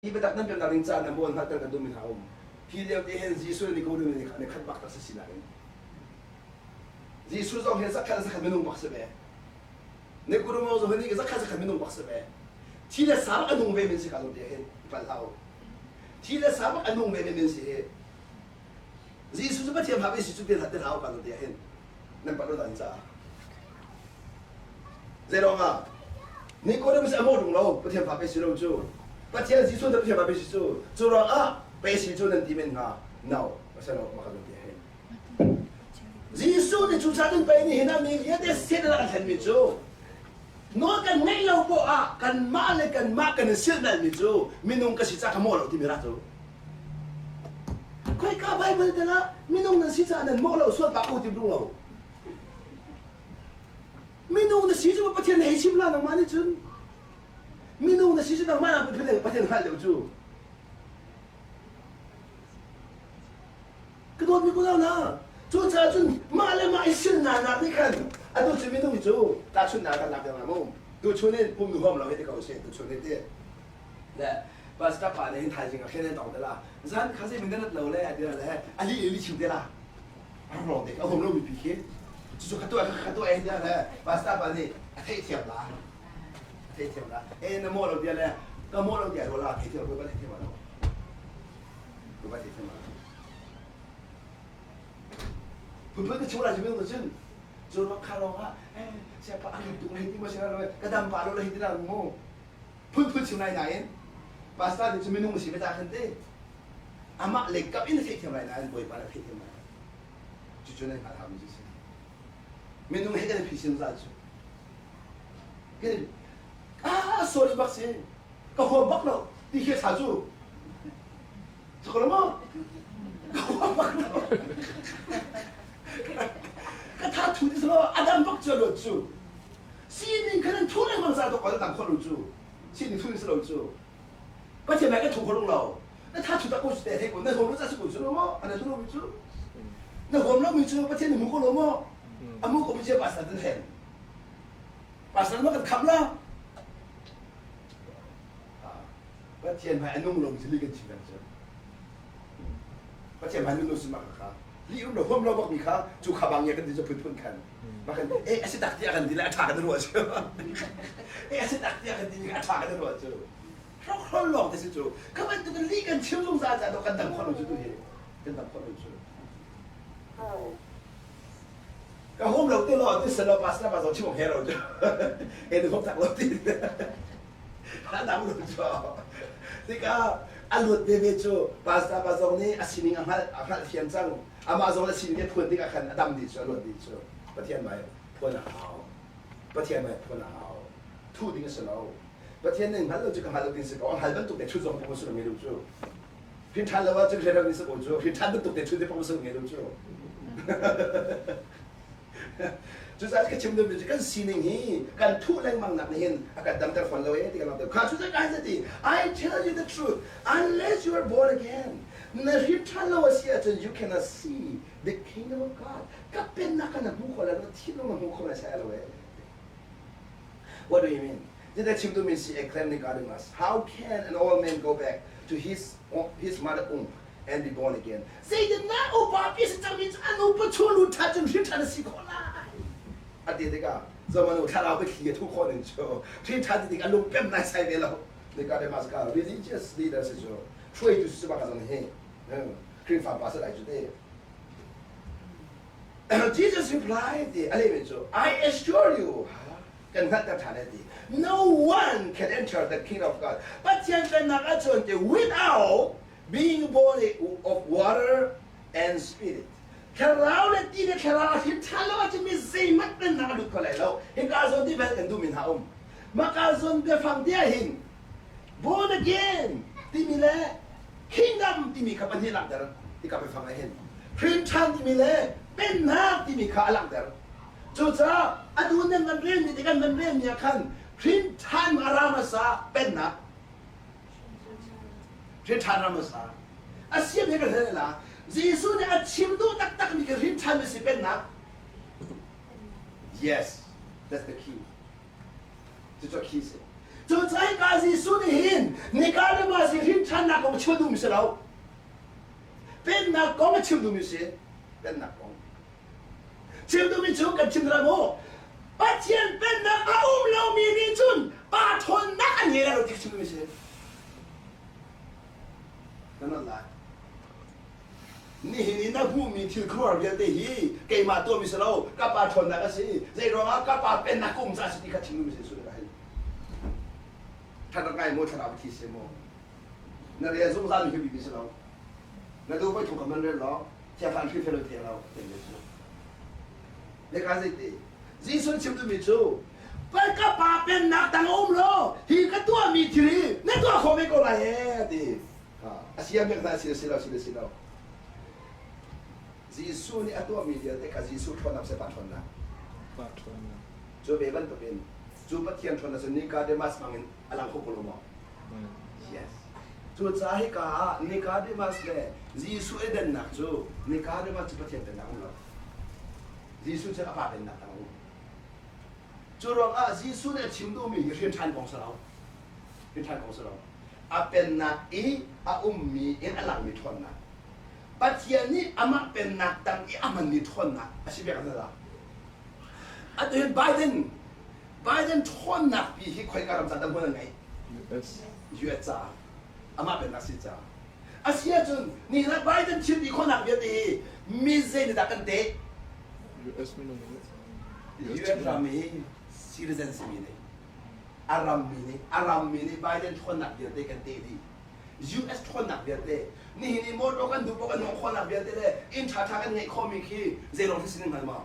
Hi biatak nan pemnak ding caah na mawl hngalhter kan duhmi hna a um. Hi lio te hin Jesuh le Nikodem nih an i khat bak tak si sinain Jesuh zong hi zakhat zakhat minung bak si ve. Nikodem zong hi zakhat zakhat minung bak si ve. Thi le sa bak a nung ve min si ka zong te hin pal hau. Thi le sa bak a nung ve min si hi. Jesuh cu Pathian hap si cu te te hau ka zong te hin nan pat lo dan caah. Zeiruangah? Nicodemus a mawh ṭung lo, Pathian fa pei si lo cu. Pathian Jesuh cu Pathian fa pei si cu. Cu ruangah pei si cu nan ti men hnga. No, a si lo, mah ka ti hin. Jesuh nih cucaah cun pei nih hin a mi vialte Satan a kan thlenmi cu nawl kan ngeih lo poah ah kanmah le kanmah kan i silhnalhmi cu minung ka si caah ka mawh lo timi rak cu. Khoika Bible tel ah minung nan si caah nan mawh lo sual bak u ti ṭung lo. Minung na si cu Pathian na hei chim la nangmah nih cun minung na si cu nangmah nak Pathian Pathian hngalh deuh cu. Ka dawtmi kunau hna, cucaah cun mah le mah i silnak nih khan atu cu minung cu tahchunhnak kan lak deuh la mu. Tuchun in pum nuam lo hi ti ko sih tuchun hi ti. Le pastor pa nih hin thaizing ah khin an tong te la. Zan kha zei min na rat lo le a ti le ali li chim te la. Rawng te a huam lomi pi khi cucu kha tuah kha tuah eh tiah le pastor pa nih a theihthiam la a theihthiam la e na mawh lo tiah le ka mawh lo tiah ruah la theihthiam lo ba theihthiam lo ba theihthiam lo phunphun ka chim la chim cun cun mak kha lawng ah eh siapa a rik tuk hei ti ma si lo ka dam pa lo le hei ti la mu phunphun chim lai nain pastor nih cu minung si ve ta khan te amah lei kap in a theihthiam lai nain Bawipa nih a theihthiam lai cucu nan hngalh haumi cu si minung he kan i phisin zat cu kan ah sorry bak si ka huam bak lo ti khi sa cu cu ko lo maw ka huam bak lo ka tha thu ti lo adam bak cu lo cu sining khan thu lengmang za to ko dang kho lo cu sining thu si lo cu Pathian hmai kan thu kho rung lo. Na tha chu tak ko te ko na huam lo ca si ko cu lo maw? Ana tu lo mi cu. Na huam lo mi cu Pathian nih mu ko lo maw? Amu ko mi cia pastor tan hen. Pastor ma kan kham la. Pathian hmai anung lo mi cu li kan chim kan cu. Pathian hmai nung lo si ma kha. Li um lo huam lo bak mi kha cu kha bang ya kan ti cu phun phun khan. Ma kan eh asi tak tiah kan ti le a tha kan ruah cu. Eh asi tak tiah kan ti mi a tha kan ruah cu. Hrokhrol lawng te si cu. Kha bantuk in lih kan chim zungzal caah dawh kan dam khawh lo cu tu hi. Kan dam khawh lo cu. Ka hum lo ti lo ti selo pastor pa zong chim he lo cu. E nu hum tak lo ti. A dam lo cu. Tikah a luat ve ve cu pastor pa zong nih a sining a hngalh a hngalh thiam cang. Amah zong a sining a phuan tikah khan a dam dih cu a luat dih cu. Pathian mai phuan a hau. Pathian mai phuan a hau. Thuh ding a si lo. Pathian nih hngal lo cu ka hngal lo ding si ko. A hngal bantuk te chut zong pung a si lo nge lo cu. Hrin ṭhan lo ahcun hre lo si ko cu. Hrin ṭhan bantuk te chut te pung a si lo nge lo cu. Cucaah ka chim duhmi cu kan sining hi kan thuh lengmang nak nih hin a kan damter fawn lo ee ti kan langhter. Kha cucaah ka hin ti I tell you the truth unless you are born again na hrin ṭhan lo a si ahcun you cannot see the kingdom of God. Ka pennak kha na hmu kho lai lo, thinlung na hmu kho lai sai lo ee. What do you mean? Did I chim duhmi si exclaimed Nicodemus. How can an old man go back to his mother womb and be born again? Zeitindah upa pi si cangmi cu an upa chung lut ṭhan cun hrin ṭhan a si khawh lai? A ti tikah zamanu thlarau biathli a thuh khawh ning cu hrin ṭhan ti tik a lung pem nai sai ve lo. Nicodemus ka religious leader si cu hruaitu si cu baka zong hi Khrihfa pa si lai cu te. Jesus replied, a lehmi cu, I assure you, kan hngalhter ṭhan ai ti. No one can enter the kingdom of God. Pathian pennak ah cun ti without being born of water and spirit. Thlarau le ti le thlarau a hrin ṭhan lo ahcun mi zeihmanh pennak a lut kho lai lo. Hika zawn ti bel kan duhmi hna um. Maka zawn biafang te ah hin born again timi le kingdom timi kha pahnih langhter tika biafang ah hin hrin ṭhan timi le pennak timi kha a langhter. Cucaah atu nan van relmi te kan van relmi ah khan hrin ṭhan a ra hmasa pennak hrin ṭhan ra hmasa a siam he kan hal la Jesuh nih a chim duh taktak mi ka hrin ṭhan mi si pennak yes that's the key cucu key si. Cucaah ka Jesuh nih hin Nicodemus hi hrinthannak kong chim a duhmi si lo. Pennak kong a chim duhmi si. Pennak kong. Chim duhmi cu kan chim dah mu. Pathian pennak a um lomi nih cun pa ṭhawnnak an ngei lai lo ti chim duhmi si. Kan lai. Nihin i na hmuhmi thil khuaruahhar vialte hi keimah tuahmi si lo, ka Pa ṭhawnnak a si. Zei ruangah ka Pa pennak ka um caah a si ti kha chim duhmi si Jesuh nih a hin. Ṭhat ngai maw thlarau thi si maw? Na rel zungzal mi hi bibi si lo. Na duh voi thong kam nan rel law, thiangthlan hri fel the lo, ti Jesuh. Le ka zei ti? Jesuh chim duhmi cu ka Pa pennak tang a um lo, hi ka tuahmi thil hi na tuah khawh ve ko lai ee ti. A siam bik hna si si lo si si lo. Jesuh nih a tuahmi vialte kha Jesuh ṭhawnnak seh pa ṭhawnnak. Pa ṭhawnnak. Cu ve bantukin cu Pathian ṭhawnnak cu Nicodemus hmangin a lang kho ko lo maw? Yes. Cucaah hika ah Nicodemus le Jesuh i dannak cu Nicodemus cu Pathian pennak um lo. Jesuh cu a pa pennak tang um. Cu ruangah Jesuh nih a chim duhmi hi hrin ṭhan kong si lo. Hrin ṭhan kong si lo. A pennak i a ummi in a langmi ṭhawnnak. Pathian nih amah pennak tang i a hmanmi ṭhawnnak a si bik a Atu hin Biden Biden ṭhawnnak pi hi khoika ram ca dah hmun a ngeih? US. US caah. Amah pennak si caah. A si ahcun nihin ah Biden thil ti khawhnak vialte hi mi zei nih dah kan teh? US minung nih. US ram i citizen simi nih a rammi nih a rammi nih Biden ṭhawnnak vialte kan teh dih. US ṭhawnnak vialte nihin i motor kan duh paoh kan hmuh khawhnak vialte le inn ṭhaṭha kan ngeih khawhmi khi zeilawng si ning hngal maw?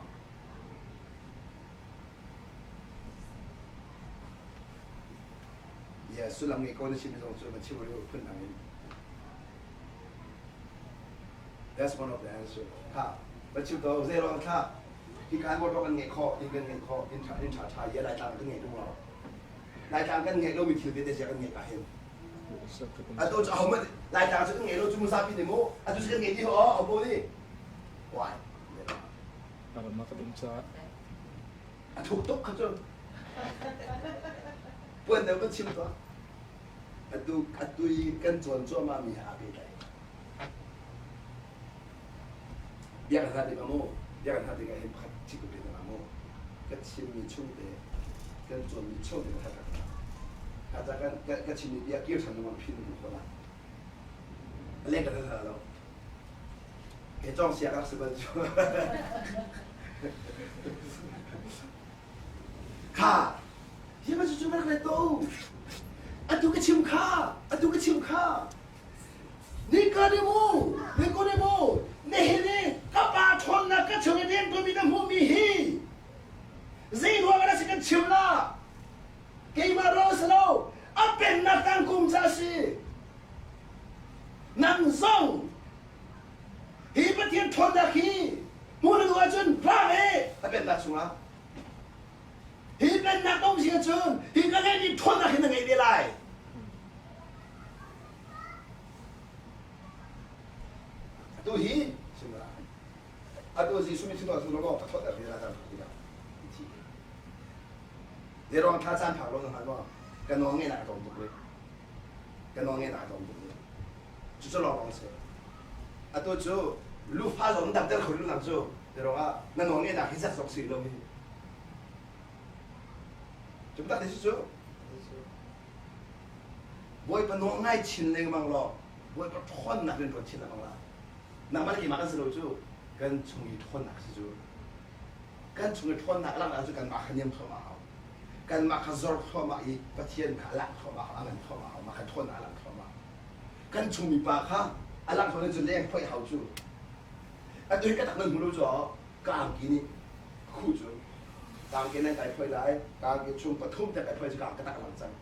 Yeah, sullam ngei ko na chimmi zong cu na chim rih phun dang in. That's one of the answer. Kha, va chim to zeilawng thla hi kan motor kan ngeih khawh, inn kan ngeih khawh, inn ṭha inn ṭha ṭha ye Laitlang kan ngeih tung lo. Laitlang kan ngeih lomi thil vialte sia kan ngeih ka hin. Atu cu ahohmanh Laitlang cu kan ngei lo cu muzapi nih mu atu cu kan ngei dih ho ho nih. Why? Ram ah kan um caah. A thuk tuk kha cu. Puan deuh kan chim tuah. Atu atu i kan cawn cuahmah mi he aa pehtlai. Bia kan hal tikah mu, bia kan hal tikah hin pakhat chim ka pe hna mu. Ka chimmi chungte, kan cawnmi chungte ka hal hna. Ka ca kan ka chimmi bia kir ṭhan lengmang phin duh ko la. A leng ka hal lo. Ke cawng sia ka rak si bal cu. Kha, hi ma cu cu rak let to. Atu ka chim kha, atu ka chim kha. Nikodemu, Nikodemu, nihin i ka pa ṭhawnnak ka chung i rianṭuanmi na hmuhmi hi zei ruangah dah si kan chim la? Keimah ruang si lo, a pennak tang kum ca a si. Nang zong hi Pathian ṭhawnnak hi hmuh na duh ahcun ra ve a pennak chungah. Hi pennak um si ahcun hi ka ngeihmi ṭhawnnak hi na ngei ve lai. Atu hi atu Jesuh mi thil tu lo ka thawt er la kan tikah thi. Zeruang thla caan phak lo na hngal maw? Ka nawl ngeih nak a tlawm tuk rih. Ka nawl ngeih nak a tlawm tuk rih. Cucu lawng lawng si. Atu cu lufa zong damter kho lu nang cu. Zeruang ah na nawl ngeih nak hi zat zong si lo hi. Cum tak ti cu Bawipa nawl ngai chin lengmang law Bawipa ṭhawnnak rian ṭuan chin lengmang la. Nangmah le keimah kan si lo cu kan chung i ṭhawnnak si cu. Kan chung i ṭhawnnak langhnak cu kanmah kha niam thluahmah hau. Kanmah kha zor thluahmah i Pathian kha a langh thluahmah hau, a ngan thluahmah hau, mah kha ṭhawnnak a langh thluahmah. Kan chung mipa kha a langh thluahmah cu leng phoih hau cu. Atu hi ka tak nan hmu lo cu ka angki nih khuh cu. Ka angki nan kai phoih lai, ka angki chung pathum te kai phoih cu ka ang ka tak a lang cang.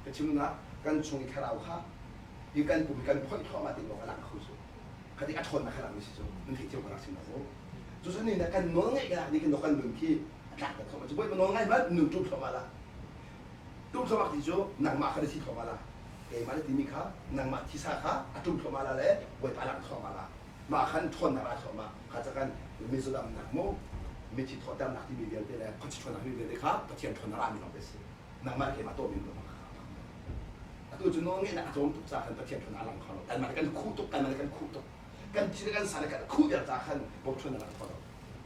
Ka chim na kan chung i thlarau kha hi kan pum kan phoih thluahmah tik lawng a lang kho cu. Khati a ṭhawnnak kha lang mi si cu nan theih cio ka rak chim lo. Cu cu ni na kan nawl ngeih ka nih kan kan nun khi a tlak ta thluahmah cu bawipa nawl ngai hmanh nun ṭum thluahmah la. Ṭum thluahmah ti cu nangmah kha na thi thluahmah la. Keimah na timi kha nangmah thisa kha a ṭum thluahmah la le bawipa lang thluahmah la. Mah khan ṭhawnnak a thluahmah. Kha ca kan mizodamnak mu mithi thawhternak timi vialte le khuachi ṭhawnnak timi vialte kha Pathian ṭhawnnak ah mi lawng te si. Nangmah keimah tuahmi lawng kha. Atu cu nawlngeihnak a tlawm tuk caah khan Pathian ṭhawn a lang kho lo. Kanmah le kan khuh tuk, kanmah le kan khuh tuk. Kan thi le kan sa le kan khuh vial caah khan bawmṭhawn a lang kho lo.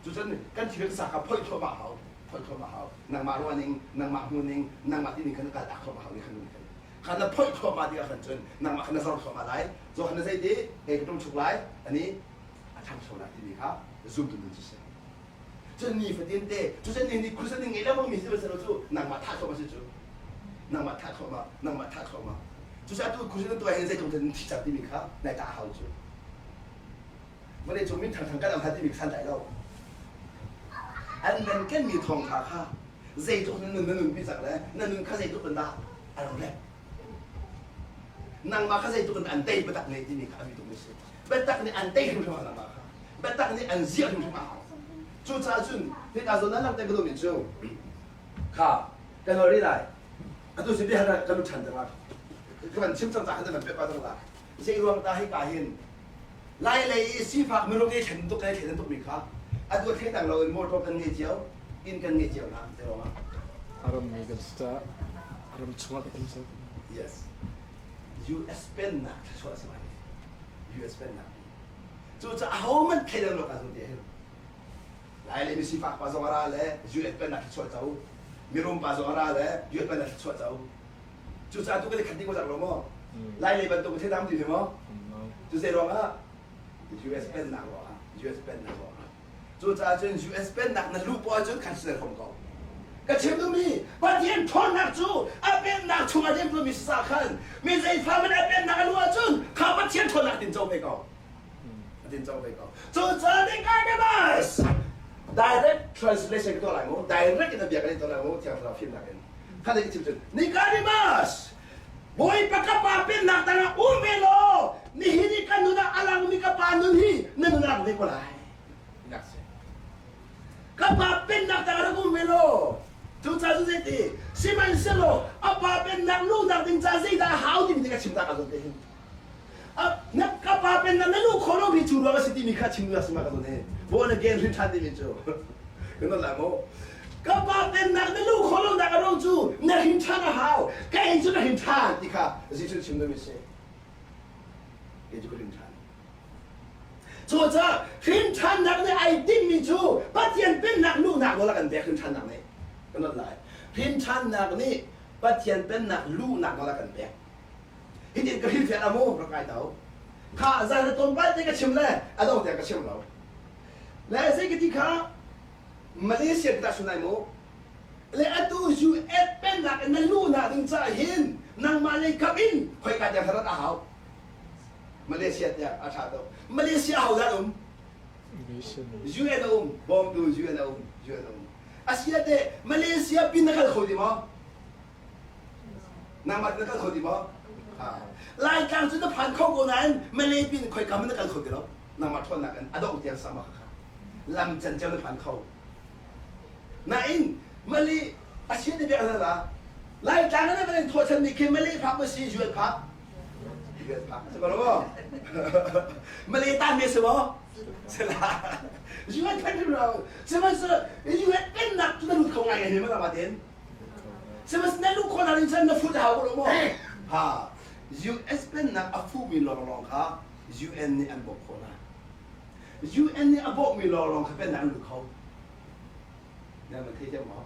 Cucun kan thi le kan sa kha phoih thluahmah hau, phoih thluahmah hau. Nangmah ruah ning, nangmah hmu ning, nangmah ti ning khan na kal tak thluahmah hau ni khan nun khan. Kha na phoih thluahmah tikah khan cun nangmah kha na zor thluahmah lai. Johan na zei ti, hei ka ṭum chuk lai, ani a ṭhangcho lai timi kha zumtu nun cu si. Cun nifatin te cucun ni nih khusa ning ngei lengmang mi si lo cu nangmah thah thluahmah si cu. Nangmah thah thluahmah, nangmah thah thluahmah. Cucaah tu khusa nan tuah hin zeitluk in thi cang timi kha nai tah hau cu. Vawlei cung min thangthang kan am hna timi san tlai lo. An nan kenmi thawngtha kha zeitluk na nun na nunpi cang le na nun kha zeitluk in dah a ro le. Nangmah kha zeitluk in an tei biatak nei timi kha a mi tuk mi si. Biatak nih an tei hrimhrim ah nangmah kha. Biatak nih an ziah hrimhrim a hau. Cucaah cun hika zawn ah langhter ka duhmi cu kha kan hol rih lai. Atu si bia kan lut ṭhan cang Ka van chim cang caah khan nan pek cang la. Zei ruang ta hika hin Lai lei i sifak minung i thlen tuk kai thlen tukmi kha atu thei dang loin motor kan ngei cio, inn kan ngei cio hna zei ruangah? A rammi kan si caah a ram chungah kan um cang. Yes. US pennak thluachuah a si lai. US pennak. Cucaah ahohmanh thleidan lo ka zum ti hin. Lai le misifak pa zong a ra le US pennak thluachuah co. Mirum pa zong a ra le US pennak thluachuah co. Cucaah tu kan i khat ding ko cang lo maw? Lai lei bantuk thei dam ti maw? Cu zei ruangah US pennak ruangah US pennak ruangah. Cucaah cun US pennak na luh poah cun khan ser hom ko. Ka chim duhmi Pathian ṭhawnnak cu a pennak chungah rianṭuanmi si sa khan mi zeifa man a pennak a luh ahcun kha Pathian ṭhawnnak tin co ve ko. A tin co ve ko. Cucaah Nicodemus direct translation ka tuah lai mu direct in a bia kan in tuah lai mu thiang thlarau fimnak in kha le chim cun Nicodemus Bawipa ka pa pennak tangah um ve law nihin i ka nun ah a langmi ka pa nun hi na nun ah ve ko lai. Nak si. Ka pa pennak tangah rak um ve law cucaah cu zeiti sihmanhsehlaw a pa pennak luhnak ding ca zeidah a hau timi te ka chim ta ka zawn te hin na ka pa pennak na luh khawh lomi cu ruang a si timi kha chim duh si ma ka zawn he born again hrin ṭhan timi cu kan non lai maw ka pa pennak na luh khawh lonak a ruang cu na hrin ṭhan a hau ka ei cu na hrin ṭhan ti kha Jesuh chim duhmi si kei cu ka hrin ṭhan Cucaah hrinṭhannak nih ai timhmi cu Pathian Pennak luhnak nawl a kan pek hrinṭhannak nih. Kan not lai. Hrinṭhannak nih Pathian Pennak luhnak nawl a kan pek. Hitin ka hrilhfiah la mu rak ngai to. Kha zan le tlawmpal te ka chim le a dong tiang ka chim lo. Le zei ka ti kha Malaysia ka ta lai mu. Le atu US pennak in na luhnak ding caah hin nangmah lei kap in khoika tiang rat a hau. Malaysia tiah a ṭha tuk. Malaysia ahodah um? UN a um, bawmtu UN a um, UN a um. Asia te Malaysia pin na kal kho ti maw? Nangmah na kal kho ti maw? Laitlang cu na phan kho ko nain Malay pin khoi kam na kal kho ti lo. Nangmah ṭhawnnak in a dongh tiang sama kha lam cancel na phan kho. Nain Malay Asia te biak la Laitlang na van thawh chan mi khi Malay phak ma si UN phak Malay tan mi si maw? UN kan ro. Sihmanhsehlaw UN pennak cu na lut kho ngai ngai ma ma ten. Sihmanhsehlaw na luh khawh na cun na fut hau ko lo maw? Ha. US pennak a fuhmi lawnglawng kha UN nih an bawmh khawh hna. UN nih a bawmhmi lawnglawng kha pennak an lut kho. Na man thei thiam maw?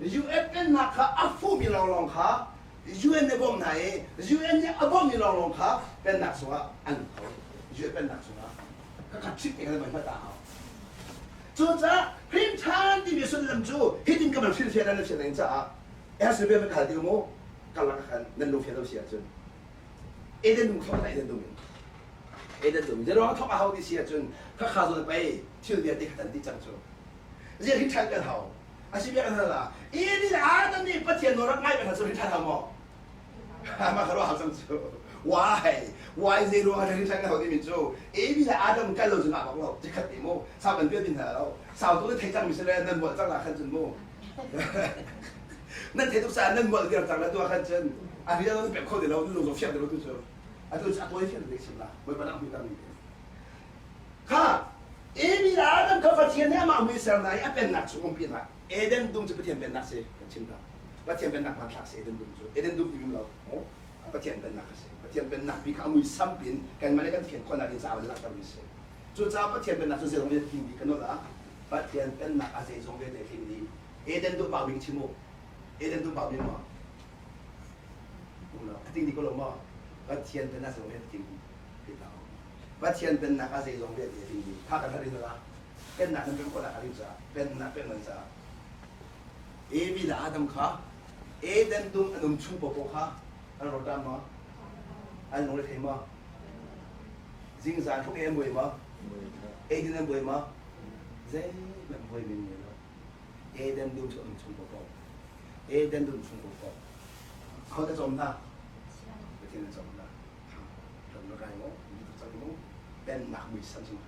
UN pennak kha a fuhmi lawnglawng kha UN nih bawmh hna i UN nih a bawmhmi lawnglawng kha pennak chungah an lut kho. UN pennak chungah ka khat chik te kha mai ta hau. Cucaah hrin ṭhan timi sullam cu hitin ka van hrilhfiah nan fian ding caah SBM kan hal ti mu karlak ah khan nan lung fian lo si ahcun Eden dum thawk Eden dum in Eden dum zeruang thawk a hau ti si ahcun kha kha zawn pei thil vialte kha tan ti cang cu zia hrin ṭhan kan hau a si biak hna la Eden Adam nih Pathian nawl rak ngai hna cu hrin ṭhan hau maw mah kha ruah hau cang cu why why zei ruang ah hrin ṭhan kan hau timi cu Evi le Adam kal lo cu ngah bak lo cikhat te mu sau kan pial tin hna lo sau tu na thei cang mi si le nan mual cang la khan cun mu nan thei tuk caah nan mual viar cang la tu ah khan cun a rian nan pek kho ti lo nan lung zong fiang ti lo tu cu atu cu a tawi fiang ti chim la Bawipa nak hmu mi Kha Evi le Adam kha Pathian nih amah mui ser hna i a pennak chung umpi hna. Eden dum cu Pathian pennak si kan chim ta. Pathian pennak hmanthlak si Eden dum cu. Eden dum ti lo. Pathian pennak a si. Pathian pennak bi kha a muisam pin kanmah le kan fian khawhnak in caah langhter mi si. Cucaah Pathian pennak cu zeizong vialte tling dih kan nolh ah Pathian pennak a zeizong vialte tling dih. Eden duh bau bing chim u. Eden duh bau bing maw? Um lo. A tling dih ko lo maw? Pathian pennak zeizong vialte tling dih. Pathian pennak a zeizong vialte tling dih. Kha kan herh in la. Pennak nan pem khawhnak a ding caah pennak pem nan caah Evi le Adam kha Eden dum an um chung paohpaoh kha an rawlṭam maw? An lungre thei maw? Zingzan hruk ei an buai maw? Eidin an buai maw? Zeihmanh buai men ngei lo. Eden dum cu an um chung paohpaoh. Eden dum chung paohpaoh. Aho dah cawm hna? Pathian a cawm hna. Ram na kai maw? Mi tuk cang maw? Pennak muisam chung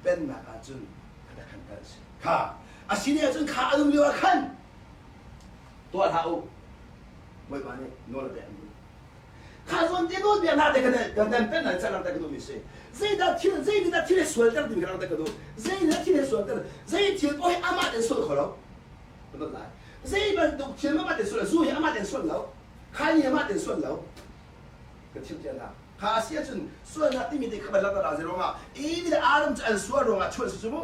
pennak ahcun kha khan kal si. Kha a si ne ahcun kha an um lio ah khan tuah hlah u. Bawipa nih nawl a pek mi. Kha zawn te nawl biak hna te kan kan nan pen nan cang te ka duh mi si. Zeidah thil zeidah thil he sualter timi ka ka duh. Zeidah thil he sualter zei thil paoh hi amah ten sual kho lo. Ka lai. Zei bantuk thil amah ten sual zu hi amah ten sual lo. Kha ni amah ten sual lo. Ka chim cia hna. Kha a si ahcun sualnak timi te kha van langhter ah ruangah Eve le Adam cu an sual ruangah chuah si cu mu.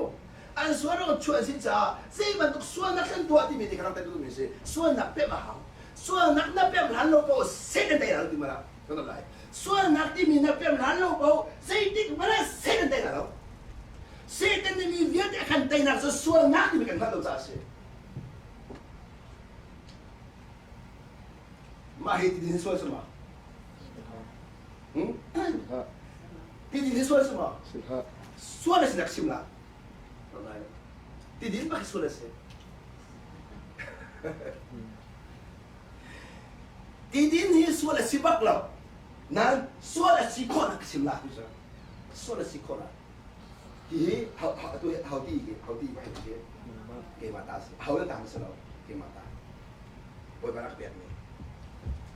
An sual ruangah chuah si caah zei bantuk sualnak kan tuah timi te kha langhter duhmi si. Sualnak pemh a hau. Sualnak na pemh hlan lo paoh Satan tei lo ti mana kan lai. Sualnak timi na pemh hlan lo paoh zeitik hmanh ah Satan tei lo. Satan nih mi vialte a kan teinak cu sualnak timi kan hngalh lo caah a si. Mah hi ti din sual si ma? Hmm? Ti din sual si ma? Sual a si nak sim la. Ti din bak sual a si. Ti din hi sual a si bak lo. Nan sual a si khawh nak sim la tu cu. Sual a si khawh la. Hi hi hau hau ti hau ti hau ti keimah ta si. Hau na ta si lo keimah ta. Bawipa rak pekmi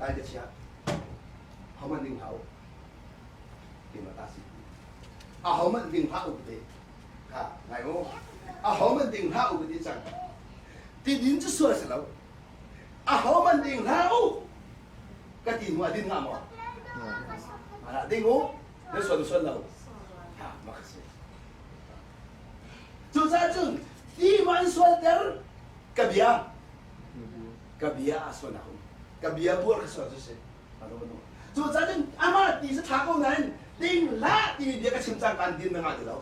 ai ka chia hohmanh ding hlah u keimah ta si ahohmanh ding hlah u ti ha ngai u ahohmanh ding hlah u ti cang ti din cu sual si lo ahohmanh ding hlah u ka ti hnu ah din hnga maw ding u na sual sual lo ha mak si cucaah cun ti man sualter ka bia ka bia a sualnak um ka bia buar ka sual cu si cu cun amah ti cu ṭha ko nain ding hlah timi bia ka chim cang kan din na ngah ti lo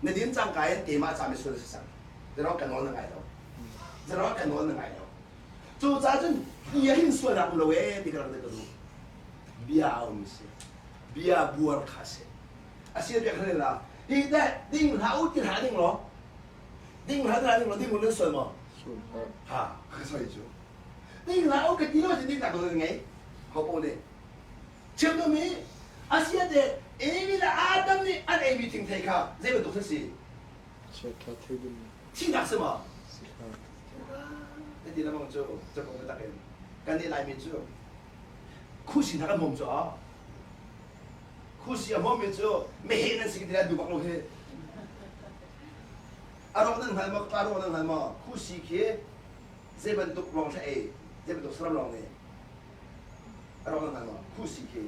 na din cang ka in keimah ca mi sual si cang zero ka nawl na ngai lo zero ka nawl na ngai lo cu ca cun bia hin sualnak um lo ee ti ka rak ka duh bia a um si bia buar kha si a si bia kha la hi deh ding hlah u ti hlah ding law Ding hlah ding lo ding nan sual maw? Ha, ka soi cu. Ding hlah o ka ti lo ding tak lo ngei. Ho po ne. Chim tu mi asia te Evi le Adam nih an ei mi thing thei kha zei bantuk thil si? Thihnak si maw? Ti lamang cu cakong biatak in kan nih Laimi cu khusi hna kan hmom cu a khusi a hmom mi cu meheh nan si ti an duh bak lo hi A rawk nan hngal maw? Ka rawk nan hngal maw? Khusi khi zei bantuk lawng thla ei, zei bantuk saram lawng nih a rawk nan hngal maw? Khusi khi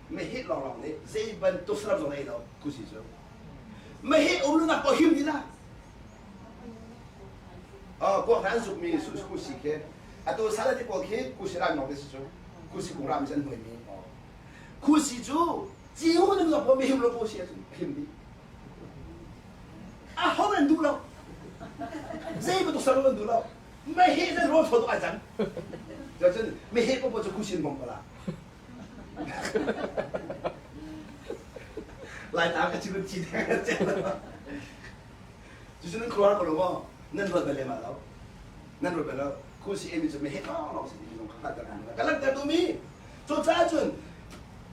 meheh lawng lawng nih zei bantuk saram zong ei lo khusi cu. Meheh um lunak paoh him dih lah. Oh, kuak an zukmi khusi khi atu salati pawl khi khusi ram lawng te si cu. Khusi kung ram an hnuai mi. Khusi cu ciu nan lawng paoh mehim lo paoh si ahcun him dih. Aho nan duh lo. Zei bantuk sal nan duh lo. Meheh nan rawl thaw tuk ai cang. Cun meheh popo cu khusin bong pala. Lai tang ka chim chi Cucu nan khuar ko lo maw? Nan ruat bal lem lo. Nan ruat bal lo. Khusi emi cu meheh lawng lawng si ti zong kha hngalh ka langhter duhmi. Cucaah cun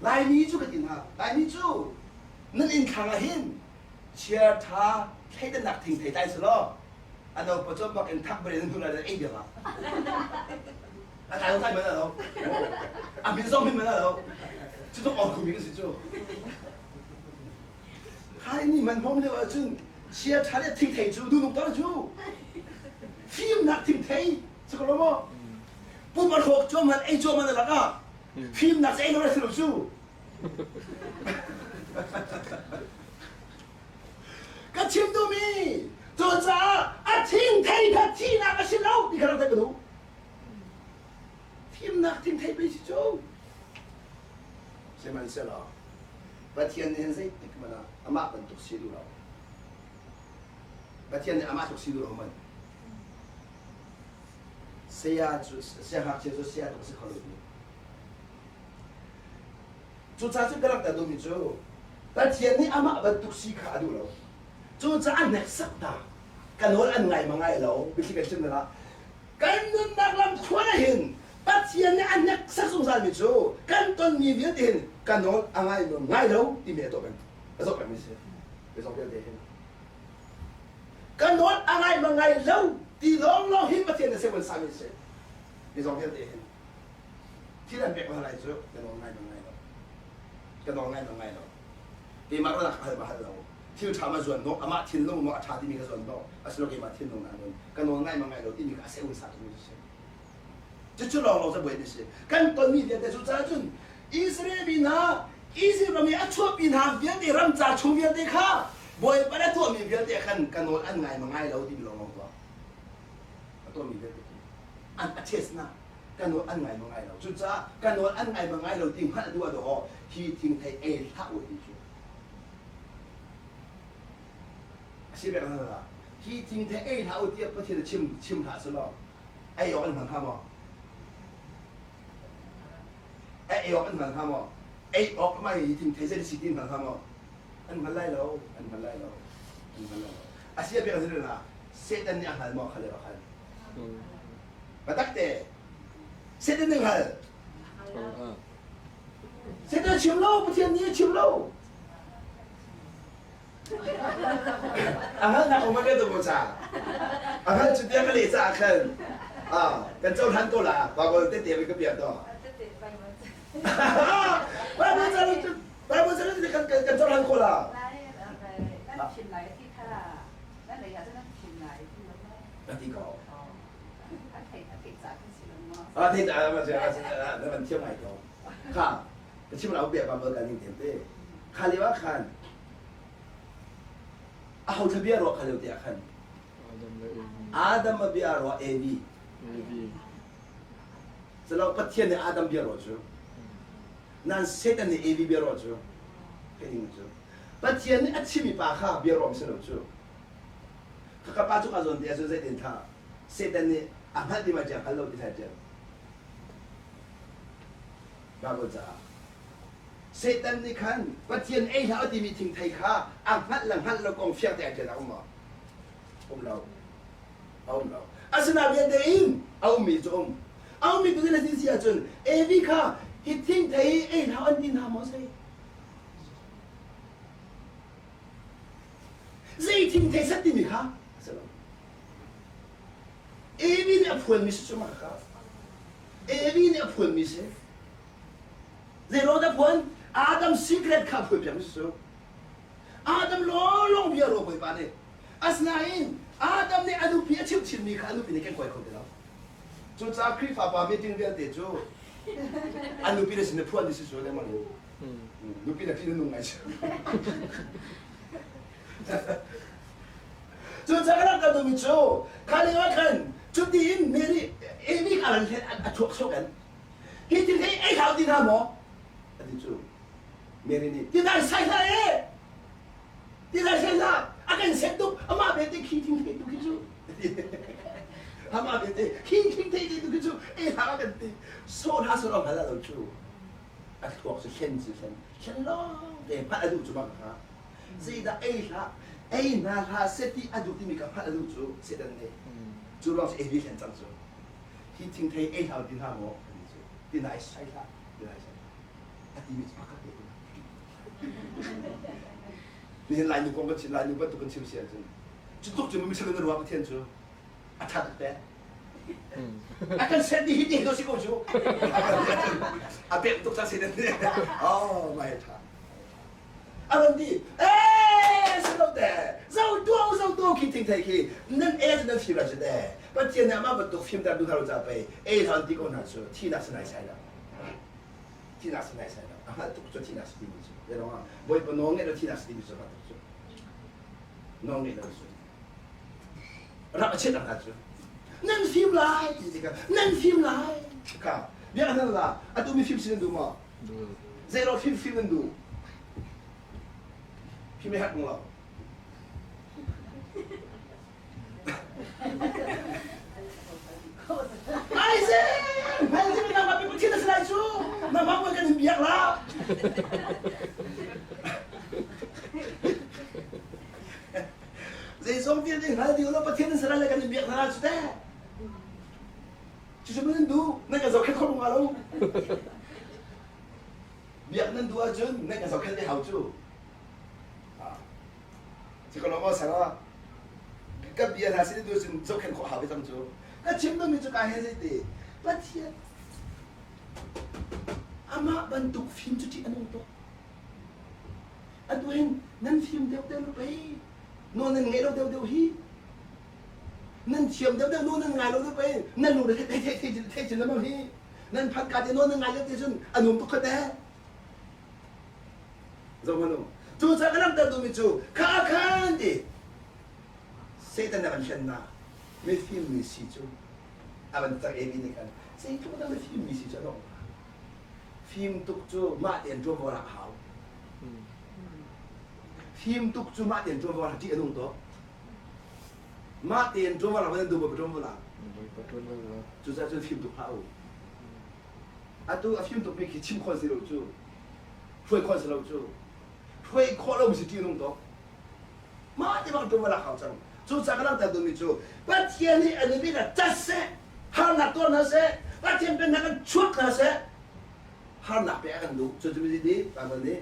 Laimi cu ka ti hna. Laimi cu nan inn thlang ah hin chia ṭha thleidannak thing thei tlai selaw a no pawcawm bak in thak bari nan hnu lai ei bia a tlai tlai mana lo a min zong min mana lo cu tuk or khumi kan si cu khai ni man hom lio ahcun chia ṭha le thing thei cu dunuk tar cu fimnak thing thei cu ko lo maw pum a hrawk cuam han ei cuam han a lak ah. Fimnak cu ei lo si lo cu. Ka chim duhmi cucaah a thingthei kha thihnak a si lo ti kha rak theih ka duh. Fimnak thingthei pei si cu. Sihmanhsehlaw Pathian nih hin zeitik hmanh ah amah bantuk si duh lo. Pathian nih amah tluk si duh lo man. Saya cu siangngakchia cu saya tluk si kho lo ti. Cucaah cun ka rak ta duhmi cu Pathian nih amah bantuk si kha a duh lo. Cucaah a hneksak hna. Ka nawl an ngai ma ngai lo. Biathli kan chim hna. Kan nunnak lam thluan ah hin Pathian nih a hneksak zungzalmi cu kan tonmi vialte hin ka nawl a ngai maw ngai lo timi a tuah peng. A zoh pengmi si. Zeizong vialte hin. Ka nawl a ngai ma ngai lo ti lawnglawng hin Pathian nih seven sami si. Zeizong vialte hin. Thil an pek hna lai cu ka nawl ngai ma ngai lo. Ka nawl ngai ma ngai lo. Keimah ruahnak ka hal ma hal lo. Thil ṭha ma zuan hnawh, amah thinlung maw a ṭha timi ka zuan hnawh, asilo keimah thinlung na nun. Ka nawl ngai ma ngai lo timi kha a seun sa timi si. Cucu lawnglawng cu buai si. Kan tonmi vialte cu caah cun Israel mi hna Israel ram i a chuahpi hna vialte ramcar chung vialte kha Bawipa na tuahmi vialte khan ka nawl an ngai ma ngai lo timi lawnglawng tuah. A tuahmi vialte khi an a test na ka nawl an ngai ma ngai lo. Cucaah ka nawl an ngai ma ngai lo ti hngalh duh ah dawh hi thingthei ei hlah u ti cu. A si bek hna hi thingthei ei hlah u tiah Pathian chim chim hlah selaw ei awk an hman hnga maw? Ei awk an hman hnga maw? Ei awk mai hi thingthei zei si ti hman hnga maw? An hman lai lo, an hman lai lo, an hman lai lo. A si a pek a la Satan nih a hngal maw kha le khan? Batak te. Satan nih hngal. Satan chim lo, Pathian nih a chim lo. A hngalhnak um a kan tu ca. A hngal cu tiah ka leh caah khan kan cohlan ko la. Bible tete ka piak to. Bible ca Bible ca kan kan cohlan ko la. Na ti ko. A thei ta ma na van thiam ngai ko. Kha ka chim la bia Bible kan ning te. Kha lio ah khan aho thla bia ruah kha lio te ah khan Adam a bia ruah Evi. Calo Pathian nih Adam bia ruah cu nan Satan nih Evi bia ruah cu kai cu Pathian nih a chimi pa kha bia ruah si lo cu ka pa cu ka zawn te ahcun zeitin tha Satan nih a hngalh ti ma cia hngal lo ti thai cia Bible caah Satan nih khan Pathian ei hlah u timi thingthei kha a hngalh le hngalh lo kong fiang te a ṭial a um maw? Um lo. A um lo. Asinain vialte in a ummi cu um. A ummi tu na si ahcun Evi kha hi thingthei ei hlah an ti hna maw sei? Zei thingthei set timi kha a si lo. Evi nih a phuanmi si cu mah kha. Evi nih a phuanmi si. Zeiruang dah phuan? Adam secret kha phuan piak si cu. Adam lawnglawng bia ruah Bawipa nih. Asinain Adam nih a nupi a chimh chinmi kha a nupi nih kan kuai kho ti lo. Cucaah Khrihfa pa meeting vialte cu an nupi le sin phuan si cu lengmang in. Nupi le ṭih nung ngai cu. Cucaah kan rak kan duhmi cu kha lio ah khan cuti in Mary Amy kha a chuak chuak in Hi thil hi ei hau ti hna maw? A ti cu. Mary nih, ti dai sai hlah e! Ti dai sai hlah! A kan set tuk, amah belte khi thing thei tu khi cu. Amah belte khi thing thei tu khi cu ei hlah a kan ti. So hna so hngal lo cu. A thluak cu hlen cu hlen. Hlen lawng te hngalh a duh cu bang kha. Zeidah ei hlah, ei hna hlah seh ti a duh timi kha hngalh a duh cu Satan nih. Cu ruang cu ei hlen cang cu. Hi thingthei ei hlah ti hna maw ti cu ti nai sai hlah ti nai sai a timi cu pakhat te nihin Lainu kong kan chim Lainu bantuk kan chim si ahcun cu tuk cu mi na ruah Pathian cu a ṭha tuk te a kan set ni hi ti si ko cu a pek tuk cang si nan oh my ṭha A van ti, ee si lo te, zo tuah zo tuah khi thing thei khi nan e cu nan fim lai cu te. Pathian nih amah bantuk fimter duh hna lo ca pei ei hlan ti ko hna cu thihnak si nai sai lo. Thihnak si nai sai lo. A hngalh tuk cu thihnak si timi cu. Zei ruangah Bawipa nawl ngeih lo thihnak si timi cu a hngalh tuk cu. Nawl ngeih lo cu. Rak a chiat ang cu. Nan fim lai ti tikah nan fim lai kha bia nan la atu mi fim si nan duh maw? Zei lo fim fim nan duh? Fim i hak lo. Ai se! Hmel si mi nangmah pi Pathian na si lai cu! Nangmah mual kan in biak la! Zeizong vialte hngal dih lo Pathian na si lai le kan in biak hna cu teh! Cucu nan duh, nan kan zohkhenh kho hnga lo. Biak nan duh ahcun nan kan zohkhenh te hau cu. Cikolo sara ka bia hna sin tu cun zohkhenh khawh hau ve cang cu. Ka chim duhmi cu ka he zeiti Pathian amah bantuk fim cu ṭih a nung tuk. Atu hin nan fim deuh deuh lu pei nawl nan ngeih lo deuh deuh hi nan thiam deuh deuh nawl nan ngai lo deuh pei nan lung thei thei thei thei chin lamang hi nan phan ka te nawl nan ngai deuh te cun a num tuk kha te Zohhmanh u. Cucaah ka langhter duhmi cu kha khan ti Satan a van hlennak mifim mi si cu a van cak Evi nih khan zeitluk dah mifim mi si cu a dong Fim tuk cu mah tein ṭuanvo lak a hau. Fim tuk cu mah tein ṭuanvo lak ṭih a nung tuk. Mah tein ṭuanvo lak nan duh maw ṭuanvo lak? Cucaah cun fim tuk hlah u. Atu a fim tukmi khi chim khawh si lo cu. Hruai khawh si lo cu. Hruai khawh lo si ṭihnung tuk. Mah ti bang ṭum a lak hau cang. Cucaah ka langhter duhmi cu Pathian nih an i ah cat seh, harnak tuar hna seh, Pathian pennak in chuak hna seh, harnak pek a kan duh. Cu cu mi nih Bible nih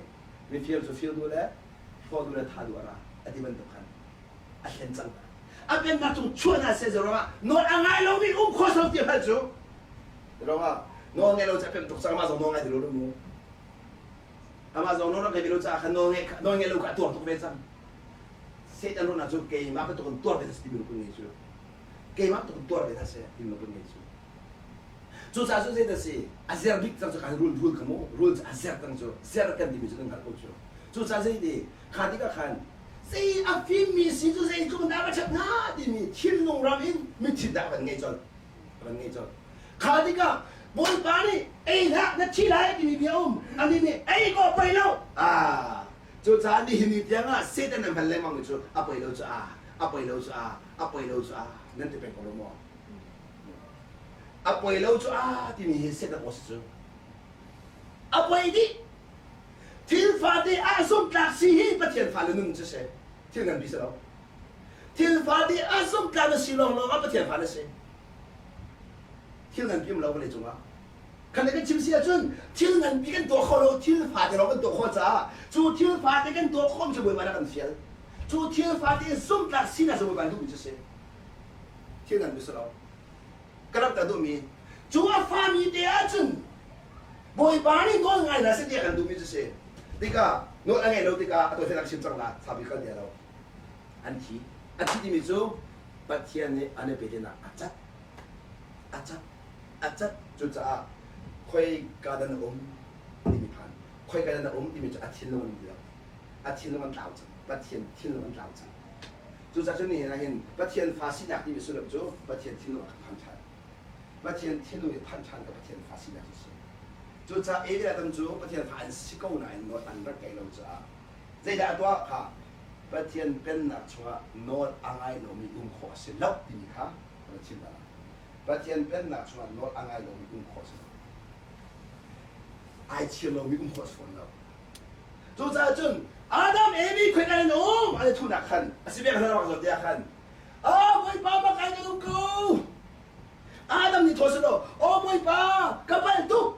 mifir cu fir duh le hlaw duh le tha duh a ra a ti bantuk khan a thlen cang hna. A pennak cung chuah hna seh ruangah nawl a ngai lomi um khawh lo ti hngalh cu ruangah nawl ngeih lo cu a pem tuk cang amah zong nawl ngai ti lo mu amah zong nawl rak ngei lo caah khan nawl ngeih nawl ngeih lo kha a tuar tuk ve cang Satan ruahnak cu keimah bantuk in tuar ve hna timi lungput ngei cu keimah bantuk in tuar ve hna seh timi lungput ngei cu cucaah cu zeidah si a zer bik cang cu khan rul rul kha mu rul cu a zer cang cu zer kan timi cu kan hngalh ko cu cucaah zei kha tikah khan zei a fimmi si cu zeitluk dah va ṭhat hnga timi thinlung ram in mitthit dah van ngei colh van ngei colh kha tikah Bawipa nih ei hlah na thi lai timi bia um ani nih ei ko poi lo ah cucaah nihin ni tiang ah Satan an hman lengmang mi cu a poi lo cu a a poi lo cu a a poi lo cu a nan ti peng ko lo maw a poi lo cu a timi hi Satan aw si cu a poi dih Thil fate ah zumhtlak si hi Pathian fale nun cu si. Thil nganpi si lo. Thil fate ah zumhtlak na si lawnglawng ah Pathian fa na si. Thil nganpi um lo vawlei cungah. Khan le kan chim si ahcun thil nganpi kan tuah kho lo, thil fate lawng kan tuah khawh caah cu thil fate kan tuah khawh cu Bawipa nih a kan fial. Cu thil fate zumhtlak sinak cu Bawipa nih duhmi cu si. Thil nganpi si lo. Ka rak ta duhmi cu a fami te ahcun Bawipa nih nawl ngai hna seh ti a kan duhmi cu si. Tikah nawl a ngeih lo tikah a tuahfian a chim cang la saupi kal ti lo. An thi. A thi timi cu Pathian nih an i pehtlaihnak a cat. A cat. A cat. Cucaah khoika dah na um timi phan. Khoika dah na um timi cu a thinlung an um ti lo. A thinlung an tlau cang. Pathian thinlung an tlau cang. Cucaah cun nihin ah hin Pathian fa sinak timi sullam cu Pathian thinlung a kan phan ṭhan. Pathian thinlung i phanh ṭhan ka Pathian fa sinak cu a si. Cucaah Eli le Adam cu Pathian fa an si ko nain nawl an rak ngaih lo caah zeidah a tuah kha Pathian pennak chungah nawl a ngai lomi um khawh a si lo timi kha ka va chim hna lai. Pathian pennak chungah nawl a ngai lomi um khawh a si lo. Ai chir lomi um khawh a si fawn lo. Cucaah cun Adam, Evi khuai kan um an i thuhnak khan a si bek hna rak zawt tiah khan Ah Bawipa mak ai kan um ko. Adam nih thaw selaw, "Aw Bawipa, ka palh tuk.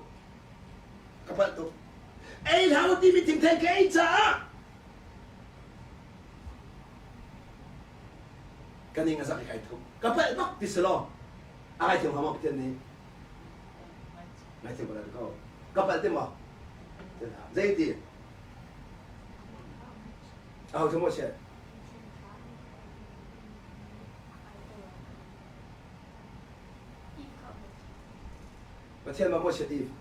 Ka palh tuk. Ei hlah u timi thingthei ka ei caah ka ning a zak i kai thup. Ka palh bak ti selaw, a ngaithiam hnga maw Pathian nih? Ngaithiam ko lai ko. Ka palh ti maw? Zeiti? Aho cu maw chiat? Pathian ma maw chiat Eve?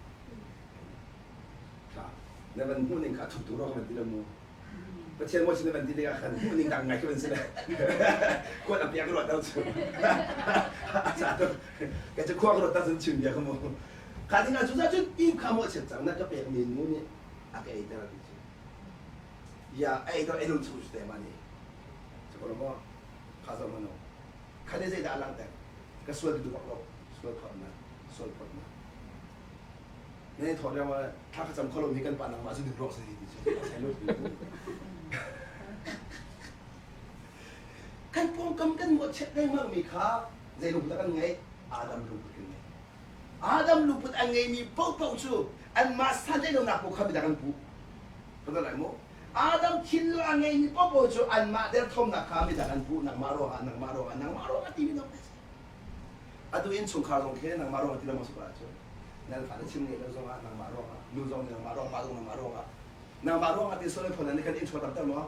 Na van hmuh ning kha a thuk tuk rua ka van ti lo mu. Pathian maw sin na van ti tikah khan hmuh ning dang ngai khi van si le. Kuat a piak ruat dau cu. A ca tuk. Ka cu khua ka ruat ta cun chim bia ka mu. Kha ding ah cu cun Eve kha maw chiat cang na ka pek mi nu nih a ka ei ter ti cu. Ya a ei ter ei lo chu te ma ni. Cu ko maw kha zo mano. Kha ne zei dah a langhter? Ka sual ti duh bak lo. Sual phawtnak, sual phawtnak. Ne thawh lio ah thla ka cam kho lo mi kan pa nangmah cu dik ruak si ti cu sai lo kan pawngkam kan mawhchiat lengmang mi kha zei lungput kan ngei Adam lungput kan ngei Adam lungput an ngeimi paohpaoh cu anmah san lonak paoh kha midang an puh kan lai mu Adam thinlung a ngeimi paohpaoh cu anmah derthawmnak kha midang an puh nangmah ruangah nangmah ruangah nangmah ruangah timi lawng Atu innchungkhar zong khi nangmah ruangah ti lengmang si ko ahcun nan fale chim ngei lo zongah nangmah ruangah nu zong nih nangmah ruangah pa zong nangmah ruangah nangmah ruangah ti sual phun nih kan innchungkhar tamter maw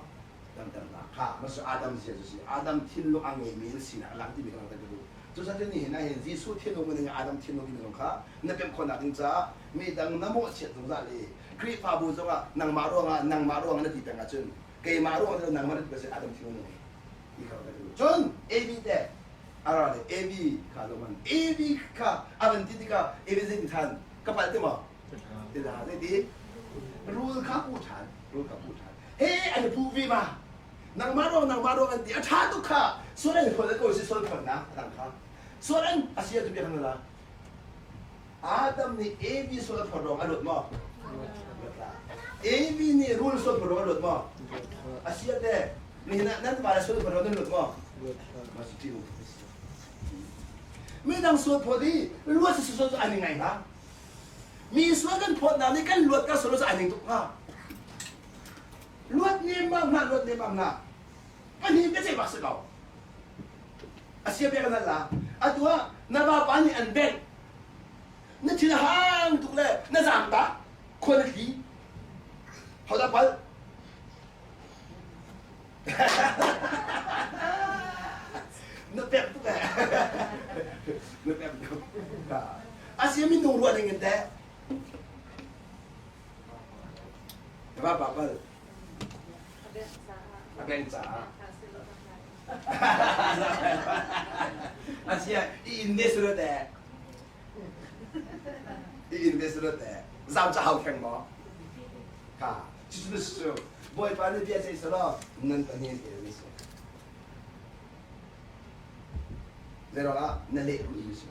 tamter la kha masu Adam zia cu si Adam thinlung a ngeimi in sinak a lang timi ka langhter ka duh cucaah nihin ah hin Jesuh thinlung ning Adam thinlung timi zong kha na pemh khawhnak ding caah midang na mawhchiat zungzal i Khrihfabu zongah nangmah ruangah nangmah ruangah na ti peng ahcun keimah ruangah nangmah na ti peng Adam thinlung na ngei ti kha ka duh cun AB te ara le AB kha lo man AB kha a van ti tikah AB zei ti than ka palh ti maw ti la zei ti rul kha pu than rul kha pu than he an pu vi ma nangmah ruang nangmah ruang an ti a tha tuk kha sual an phol ko si sual phol na adang kha sual an asia tu bia kan la Adam nih AB sual a phor ruang a luat maw AB nih rul sual phor ruang a luat maw asia te nihin ah nan va le sual phor ruang nan luat maw Midang sual phawt i luat si sual cu ai ning ngai hnga. Mi sual kan phawtnak nih kan luat ka sual cu ai ning tuk hnga. Luat nemmam hna, luat nemmam hna. Pahnih biaceih bak si ko. A sia bia kan hal la. Atu ah na vapa nih an bengh. Na thin a hang tuk le na zaam tak. Khua na tli. Hodah palh? Na pek tuk eh. Na pek tuk. A si minung ruah ning in teh. Va pa pal. A beng caah. A sia i invest lo teh. I invest lo teh. Zam ca hau kheng maw? Kha. Cucu cu Bawipa nih bia ceih selaw nan pahnih in el mi si. Zeiruangah na lehrulh mi si.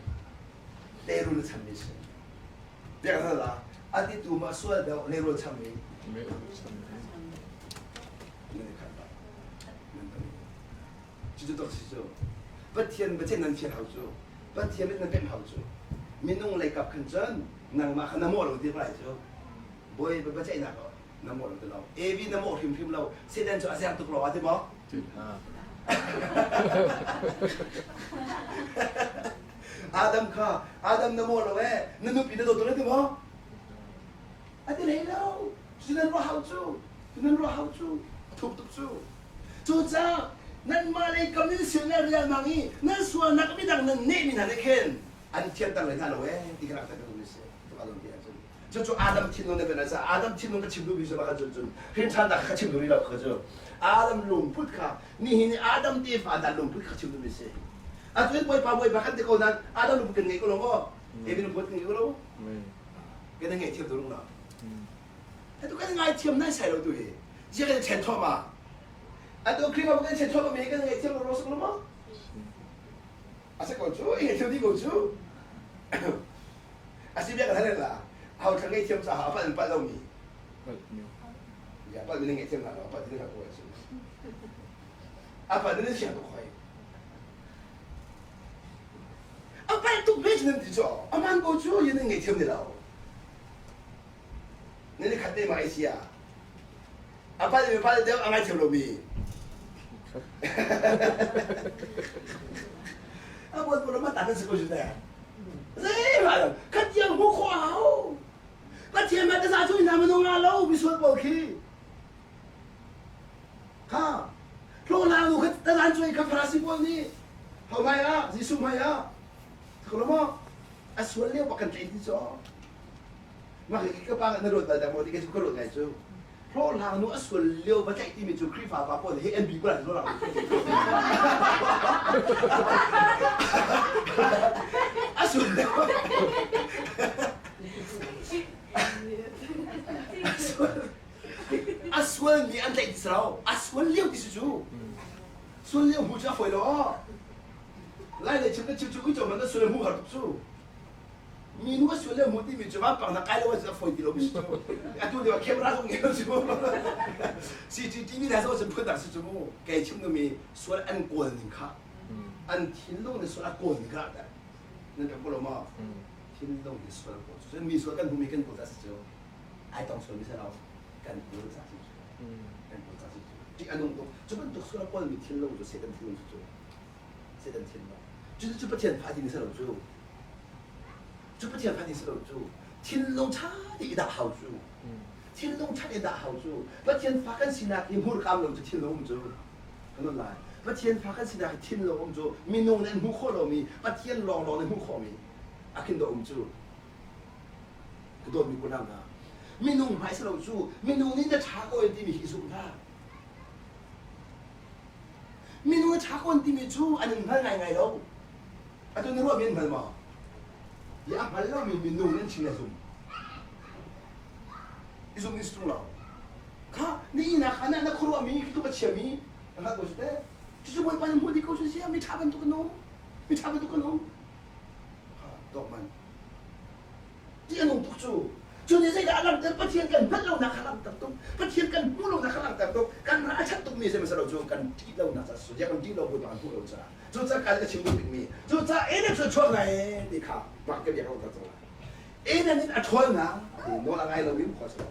Lehrul na cham mi si. Biak hal ah a titu ma sual deuh lehrul cham mi. Nan i khat bak. Nan pahnih. Cucu tok si cu. Pathian biaceih nan fial hau cu. Pathian mit nan pemh hau cu. Minung lei kap khan cun nangmah kha na mawh lo ti lai cu. Bawi biaceihnak ah na mawh lo ti lo. Evi na mawh hrimhrim lo. Satan cu a zer tuk lo a ti maw? Adam kha Adam na mawh lo ee na nupi na dawt lo ti maw? A ti hlei lo. Cu nan ruah hau cu. Cu nan ruah hau cu. A thuk tuk cu. Cucaah nanmah lei kam in sil le rialmang i nan sualnak midang nan nehmi hna nih khin an thianter hlei hna lo ee ti ka rak theih ka duhmi a si. Cucu Adam thinlung na ben ah Adam thinlung ka chim duhmi cu mah cun cun hrinṭhannak ka chim duh rih lo kha cu Adam lungput kha nihin i Adam tefa hna lungput kha chim duhmi si. Atu in Bawipa Bawipa kan ti ko nain Adam lungput kan ngei ko lo maw? David lungput kan ngei ko lo? Kan ngei thiam tu lo. Atu kan ngaithiam nai sai lo tu hi. Zia kan chen thawm ah. Atu Khrihfabu kan chen thawm mi kan ngaithiam lo ro lo maw? A si ko cu, i ngaithiam dih ko cu. A si bia kan hal la. Ho thlang ngaihthiam caah a palh in palh lomi. Ya palh mi na ngaihthiam hna lo, a palh ti na ko cu. A palh na siang tuk hoi. A palh tuk ve nan ti cu. Aman ko cu yin ngaihthiam ni lo. Nan i khat te ma ai sia. A palh mi palh deuh a ngaithiam lomi. A buat buat ma tan si ko ju te. Zei ma khat tiang mu kho hau. Pathian ma ta za chu ina manung nga lo mi sual pawl khi. Kha hlawhlang nu kha ta zan cuai kha Farasi pawl nih ho hmai ah Jesuh hmai ah thaklo maw a sual lio bak kan tlaih ti cu. Mah hi ka pa na ruat bal dak maw ti ka ka ruat ngai cu. Hlawhhlang nu a sual lio va tlaih timi cu Khrihfa pa pawl hi NB kula hlawhhlang a sual lio a sual mi an tlaih ti si lo a sual lio ti si cu sual lio hmu cu a fawi lo lai lei chim na chim cu uico man na sual hmu har tuk cu minu a sual le hmu timi cu vampang na kai lo a fawi ti lo mi si cu atu lio camera zong ngei lo cu CCTV hna zong cun phun si cu mu kei chim nu mi sual an kawl ning kha an thinlung nih sual a kawl ning kha nan kan lo ma thinlung nih sual kawl cu mi sual kan hmu mi kan kawl ta si cu ai tong sual mi si lo kan kawl ca si cu kan kawl ca si cu ti anung tuk cu bantuk sual a kawl mi thinlung cu Satan thinlung cu Satan thinlung cu cu Pathian fa ti ni si lo cu cu Pathian fa ti si lo cu thinlung ṭha te i dah hau cu thinlung ṭha te dah hau cu Pathian fa kan sinak hi hmurkam lo cu thinlung um cu kan on lai Pathian fa kan sinak hi thinlung um cu minung nih an hmuh khawh lomi Pathian lawnglawng nih hmuh khawhmi a khin dawh um cu ka dawtmi kunau hna minung hmai si lo cu minung nih na ṭha ko in timi hi zumh hlah Minung a ṭha ko timi cu an in hngal ngaingai lo. Atu na ruahmi an hngal maw? I a hngal lomi minung nan chim le zum. I zum is ṭung lo. Kha ni ina kha na na khuaruahmi khi tu ka chiami na hngalh ko su te. Cucu Bawipa nih hmuh dih ko su sia mi ṭha bantuk an um. Mi ṭha bantuk an um. Kha dawk man. Ti a nung tuk cu. Cu nih zeidah a langhter? Pathian kan hngalh lonak kha langhter tuk. Pathian kan hmuh lonak kha langhter tuk. Kan ral a ṭhat tukmi zei lo cu kan ṭih lonak ca si. Kan ṭih lo Bawipa kan hmuh lo caah. Cucaah kan ka chim duh bikmi. Cucaah Eden cu chuak lai ti kha mak ka biak langhter cang lai. Eden in a ṭhawlnak ti nawl a ngai lomi um khawh si lo.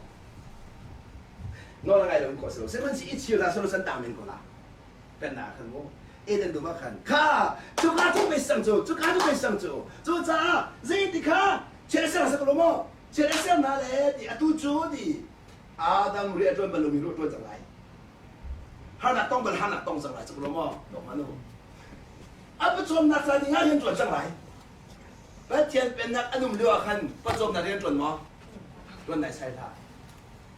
Nawl a ngai lomi khawh si lo. Sihmanhsehlaw i chir hlah selaw san tang men ko la. Pennak khan mu. Eden dum ah khan kha cuka cu mei sang cu cuka cu mei sang cu cucaah zeiti kha chiat ser sa ko maw chiat ser na le ti atu cu ti Adam ri a ṭuan bal lomi ru a ṭuan cang lai harnak tong bal harnak tong cang lai cu lo maw dok manu a pawcawmnak ca ding ah rian ṭuan cang lai Pathian pennak an um lio ah khan pawcawmnak rian ṭuan maw ṭuan nai sai hlah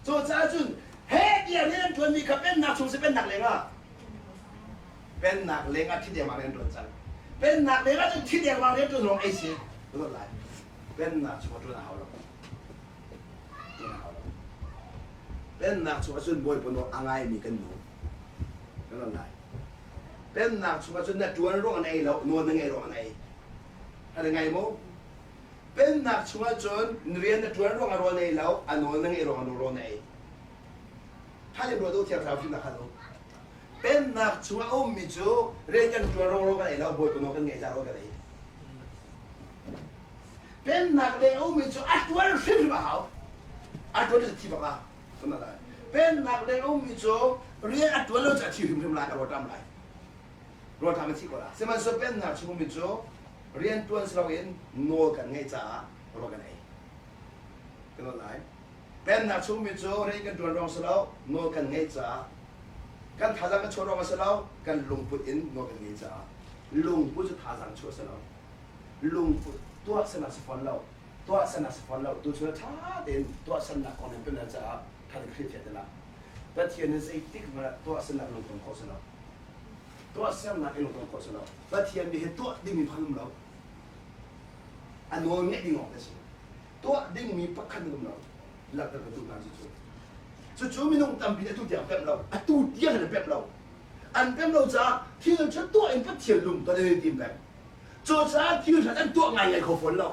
Cucaah cun heh tiah rian an ṭuanmi kha pennak chung si pennak lengah pennak lengah thi dengmang rian ṭuan cang. Pennak lengah cun thi dengmang rian ṭuan lawng ei si. Ruat lai. Pennak chungah ṭuan a hau lo. Ṭuan a hau lo. Pennak chungah cun Bawipa nawl a ngaimi kan nu. Kan ruat lai. Pennak chungah cun na ṭuan ruang an ei lo, nawl na ngeih ruang an ei. An ngai maw? Pennak chungah cun rian na ṭuan ruangah rawl na ei lo, a nawl na ngeih ruangah rawl na ei. Thalim ruat u Thiang Thlarau fimnak hal u. Pennak chungah a ummi cu rian kan ṭuan ruang rawl kan ei lo, Bawipa nawl kan ngeih caah rawl kan ei. Pennak leng a ummi cu a ṭuan hrimhrim a hau. A ṭuan cu thi bak ah. Pennak leng a ummi cu rian a ṭuan lo cu a thi hrimhrim lai, a rawl ṭam lai. Rawlṭam a thi ko la. Sihmanhsehlaw pennak chung ummi cu rian ṭuan si loin nawl kan ngeih caah rawl kan ei. Kan nawl lai. Pennak chung ummi cu rian kan ṭuan ruang si lo, nawl kan ngeih caah kan thazaang kan chuah ruang a si lo, kan lungput in nawl kan ngeih caah lungput cu thazaang chuah si lo. Lungput tuahsernak si fawn lo. Tuahsernak si fawn lo. Tu cu ṭha tein tuahsernak kong in kan caah ṭha tein hrilhfiah te la. Pathian nih zeitik hmanh ah tuahsernak lungton khawh si lo. Tuahsernak in lungton khawh si lo. Pathian nih hi tuah dingmi pakhat um lo. A nawl ngeih ding lawng te si. Tuah dingmi pakhat um lo. Langhter ka duh hna cucu. Cucu minung tampi nih atu tiang pemh lo. Atu tiang in an pemh lo. An pemh lo caah thil ṭha tuah in Pathian lungton an i tim peng. Cucaah thil ṭha an tuah ngaingai kho fawn lo.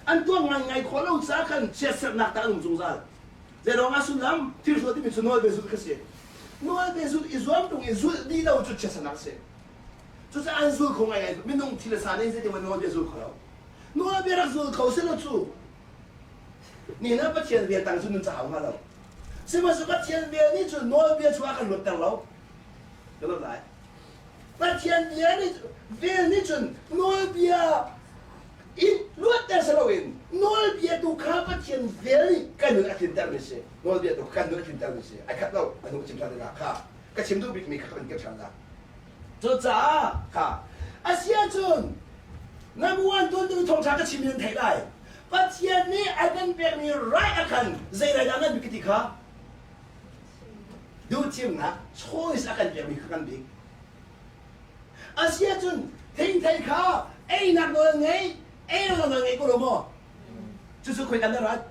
An tuah ngaingai khawh lo caah khan chiatserhnak tah an um zungzal. Zeiruang ah sullam thil hruat timi cu nawlbia zulh kha si. Nawlbia zulh i zuam tung i zulh dih lo cu chiatserhnak a si. Cucaah an zul kho ngaingai minung thil a sa nih zeitin nawlbia zul kho lo. Nawlbia rak zul kho selaw cu nihin ah Pathian bia tang cu nun ca hau hnga lo. Sihmanhsehlaw Pathian bia nih cun nawlbia chungah kan luatter lo. Ka luat lai. Pathian bia nih vel nih cun nawlbia in luatter si loin nawlbia tu kha Pathian vel nih kan nun a tlintermi si. Nawlbia tu kan nun a tlintermi si. Ai khat lo. A hnu ka chim ṭhan tikah kha ka chim duh bikmi kha kan ka ṭhan la. Cucaah kha a si ahcun na muan tuan tu thawngṭha ka chim in nan theih lai. Pathian nih a kan pekmi right a khan zei rai dah ngan bik ti kha duhthimnak choice a kan pekmi kha kan bik. Asiahcun thingthei kha einak nawl ngei, ei lo nawl ngei ko lo maw? Cucu khoi kan na rat?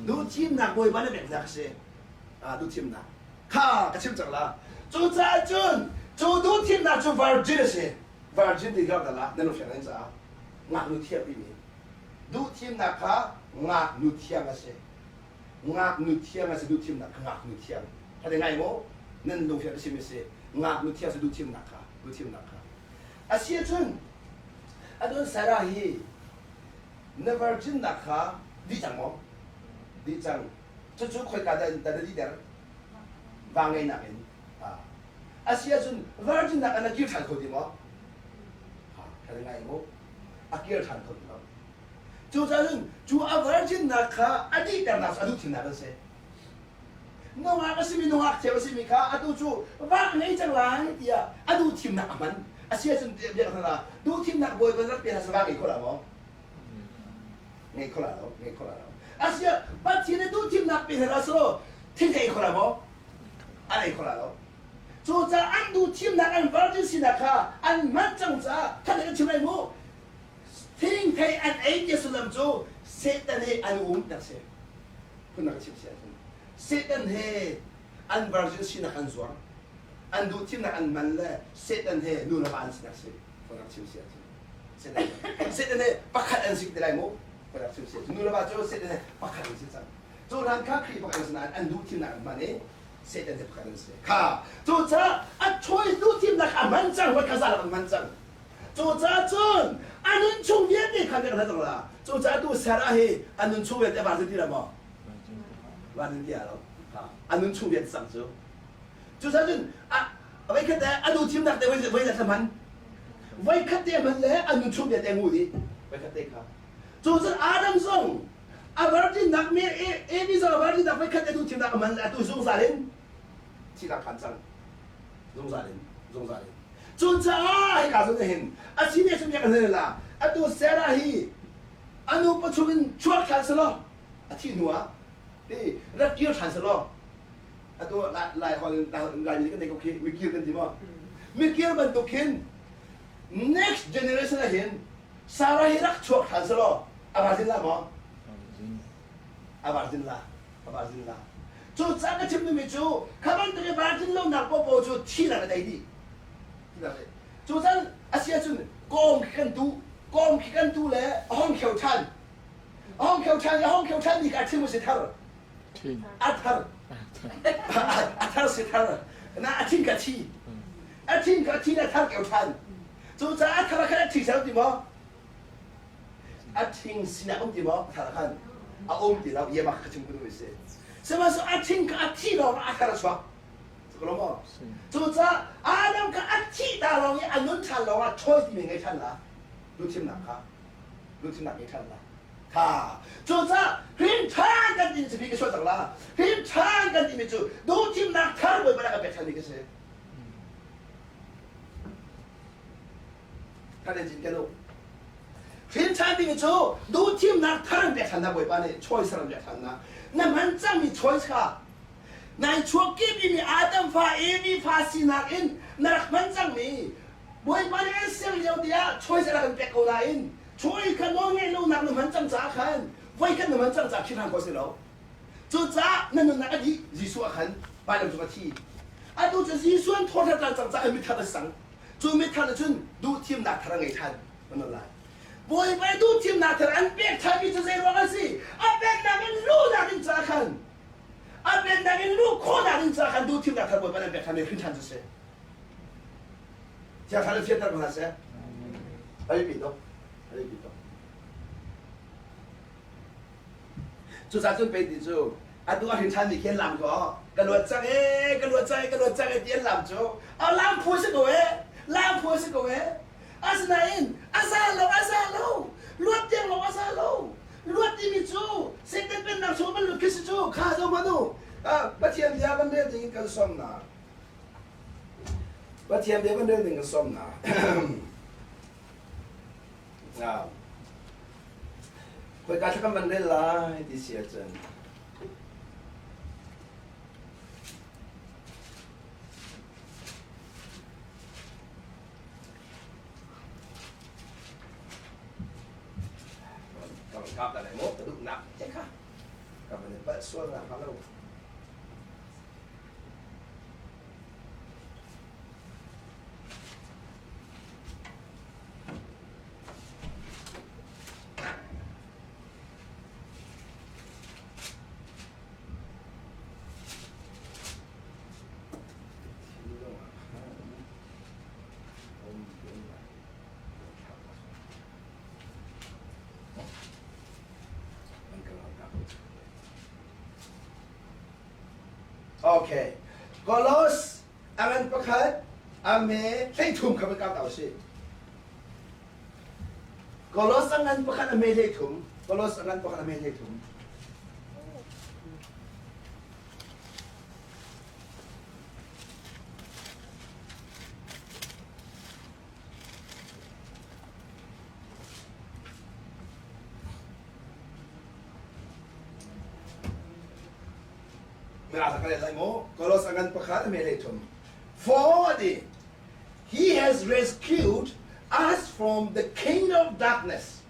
Duhthimnak Bawipa na peknak a si. Duhthimnak kha ka chim cang la. Cucaah cun cu duhthimnak cu virgin a si. Virgin ti kha la nan fiang in caah ngaknu thiang timi duhthimnak kha ngaknu thiang a si. Ngaknu thiang a si duhthimnak kha ngaknu thiang. Hade ngai maw? Nan lungfiang ka chim si. Ngaknu thiang si duhthimnak kha duhthimnak kha. A si ahcun atu Sarah hi na virgin nak kha dih cang maw? Dih cang. Cucu khoika dah na dihter? Va ngeinak in. A si ahcun virgin nak ah na kir ṭhan kho ti maw? Ka ngai maw? A kir ṭhan kho ti lo. Cucaah cun cu a virgin nak kha a dihternak cu a duh thimnak an si. Nungak a simi nungak thiam a simi kha atu cu va ngei cang lai tiah a duh thimnak a hman. A si ahcun biak hna duh thimnak bawi van rak pe hna seh va ngei kho la maw? Ngei kho la lo, ngei kho la lo. Asiah Pathian nih duh thimnak pe hna selaw thil ei kho la maw? An ei kho la lo. Cucaah an duh thimnak an virgin sinak kha an hman cang caah khat kan chim lai mu. Thingthei an ei ti sullam cu Satan he an um tak si. Phun ka chim si ahcun Satan he an virgin sinak an zuar. An duh thimnak an man le Satan he nu le va an sinak si. Phun ka chim si ahcun. Satan he pakhat an si ti lai mu. Phun ka chim si ahcun nu le va cu Satan he pakhat an si cang. Cu hlan kha Khrih pakhat an si nain an duh thimnak an hman i Satan he pakhat an si. Kha cucaah a choice duh thimnak a hman cang, voi kha za an hman cang. Cucaah cun a nun chung vialte kha kan hlat la. Cucaah tu Sarah hi a nun chung vialte a var ti la maw? Var ti lo. A nun chung vialte sang cu. Cucaah cun a voi khat a nu thimnak te voi za hman. Voi khat te hman le a nun chung vialte ngu dih. Voi khat te kha. Cucun Adam zong a virgin nak mi Amy zong a virgin nak voi khat te nu thimnak a man le atu zungzal in thihnak phan cang. Zungzal in zungzal in. Cucaah hika zawn ah hin a si ne sum kan hal la atu Sarah hi a nu pachung in chuak ṭhan selaw a thih hnu ah ti rak kir ṭhan selaw atu lai hol lai mi kan nei ko khi mikir kan ti maw mikir bantuk khin next generation ah hin Sarah hi rak chuak ṭhan selaw a virgin la maw a virgin la a virgin la Cucaah ka chim duhmi cu kha bantuk i virgin lonak paohpaoh cu thihnak a tei dih. Cucan a si ahcun kawm khi kan tuh, kawm khi kan tuh le a hong kheu ṭhan. A hong kheu ṭhan i a hong kheu ṭhan mi kha a thing si thar. A thar. A thar si thar. Na a thing ka thi. A thing ka thi le thar keu ṭhan. Cucaah a thar khan a thi ser ti maw? A ṭhing sinah um ti maw thar khan a um ti lo yemak ka chim ka duh si sihmanhsehlaw a ṭhing kha a thi lawng ah a thar a chuak cu maw cucaah Adam kha a thih ta lawng i a nun ṭhan lawng ah choice timi ngei ṭhan la duhthimnak kha duhthimnak ngei ṭhan la kha cucaah hrin ṭhan kan timi cu ka sual cang la hrin ṭhan kan timi cu duhthimnak thar Bawipa nih a kan pek ṭhanmi ka si Kan in cinken u. Hrin ṭhan ding cu duhthimnak thar in pek ṭhan Bawipa nih choice ram pek ṭhan na. Na hman cangmi choice kha nai chuak kipimi Adam fa Evi fa sinak in na rak hman cangmi Bawipa nih an ser lio tiah choice a rak in pek ko nain choice kha nawl ngeih lonak na hman cang caah khan voi khat na hman cang caah khirhang khawh si lo. Cucaah na nunnak a dih Jesuh ah khan vailam cung a thi. Atu cu Jesuh an thawhter cang caah mithar a si cang. Cu mithar nih cun duhthimnak thar a ngei ṭhan kan lai. Bawipa i duhthimnak thar an pek ṭhanmi cu zei ruang a si? A pennak in luhnak ding caah khan a pennak in luh khawhnak ding caah khan duhthimnak thar Bawipa nih an pek ṭhanmi hrin ṭhan cu si. Thiang Thlarau fianter ko hna seh. A biapi tuk. A biapi tuk. Cucaah cun pei ti cu atu a hrin ṭhanmi khi an lam ko. Ka luat cang ee, ka luat cang ee, ka luat cang ee ti an lam cu. A lam phu a si ko ee, lam phu a si ko ee. Asinain a za lo, a za lo. Luat tiang lawng a za lo. Luat timi cu Satan pennak chung van lut khi si cu kha zo hmanh u. Pathian bia van rel ding in kan sawm hna. Pathian bia van rel ding kan sawm hna. Khoika thla kan van rel lai ti si ahcun Ka van kap da lai maw ka duhnak te kha ka van i palh sual nak hnga lo. Okay. Kolos angan pakhat ame 13 kha kan kau si. Kolos angan pakhat ame 13. Kolos angan pakhat ame 13. Kolos angan pakhat a me thum. For the he has rescued us from the kingdom of darkness.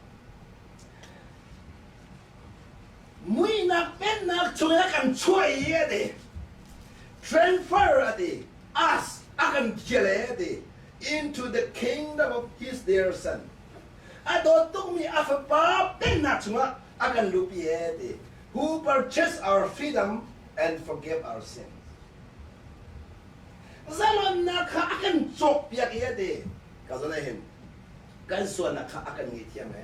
Muinak pennak chungin a kan chuah i a ti. Transfer a ti. Us a kan thial e a ti. Into the kingdom of his dear son. A dawt tukmi a fapa pennak chungah a kan luhpi e a ti. Who purchased our freedom and forgave our sins. Zalonnak kha a kan cawkpiak i a ti. Ka zon hin kan sualnak kha a kan ngaihthiam e.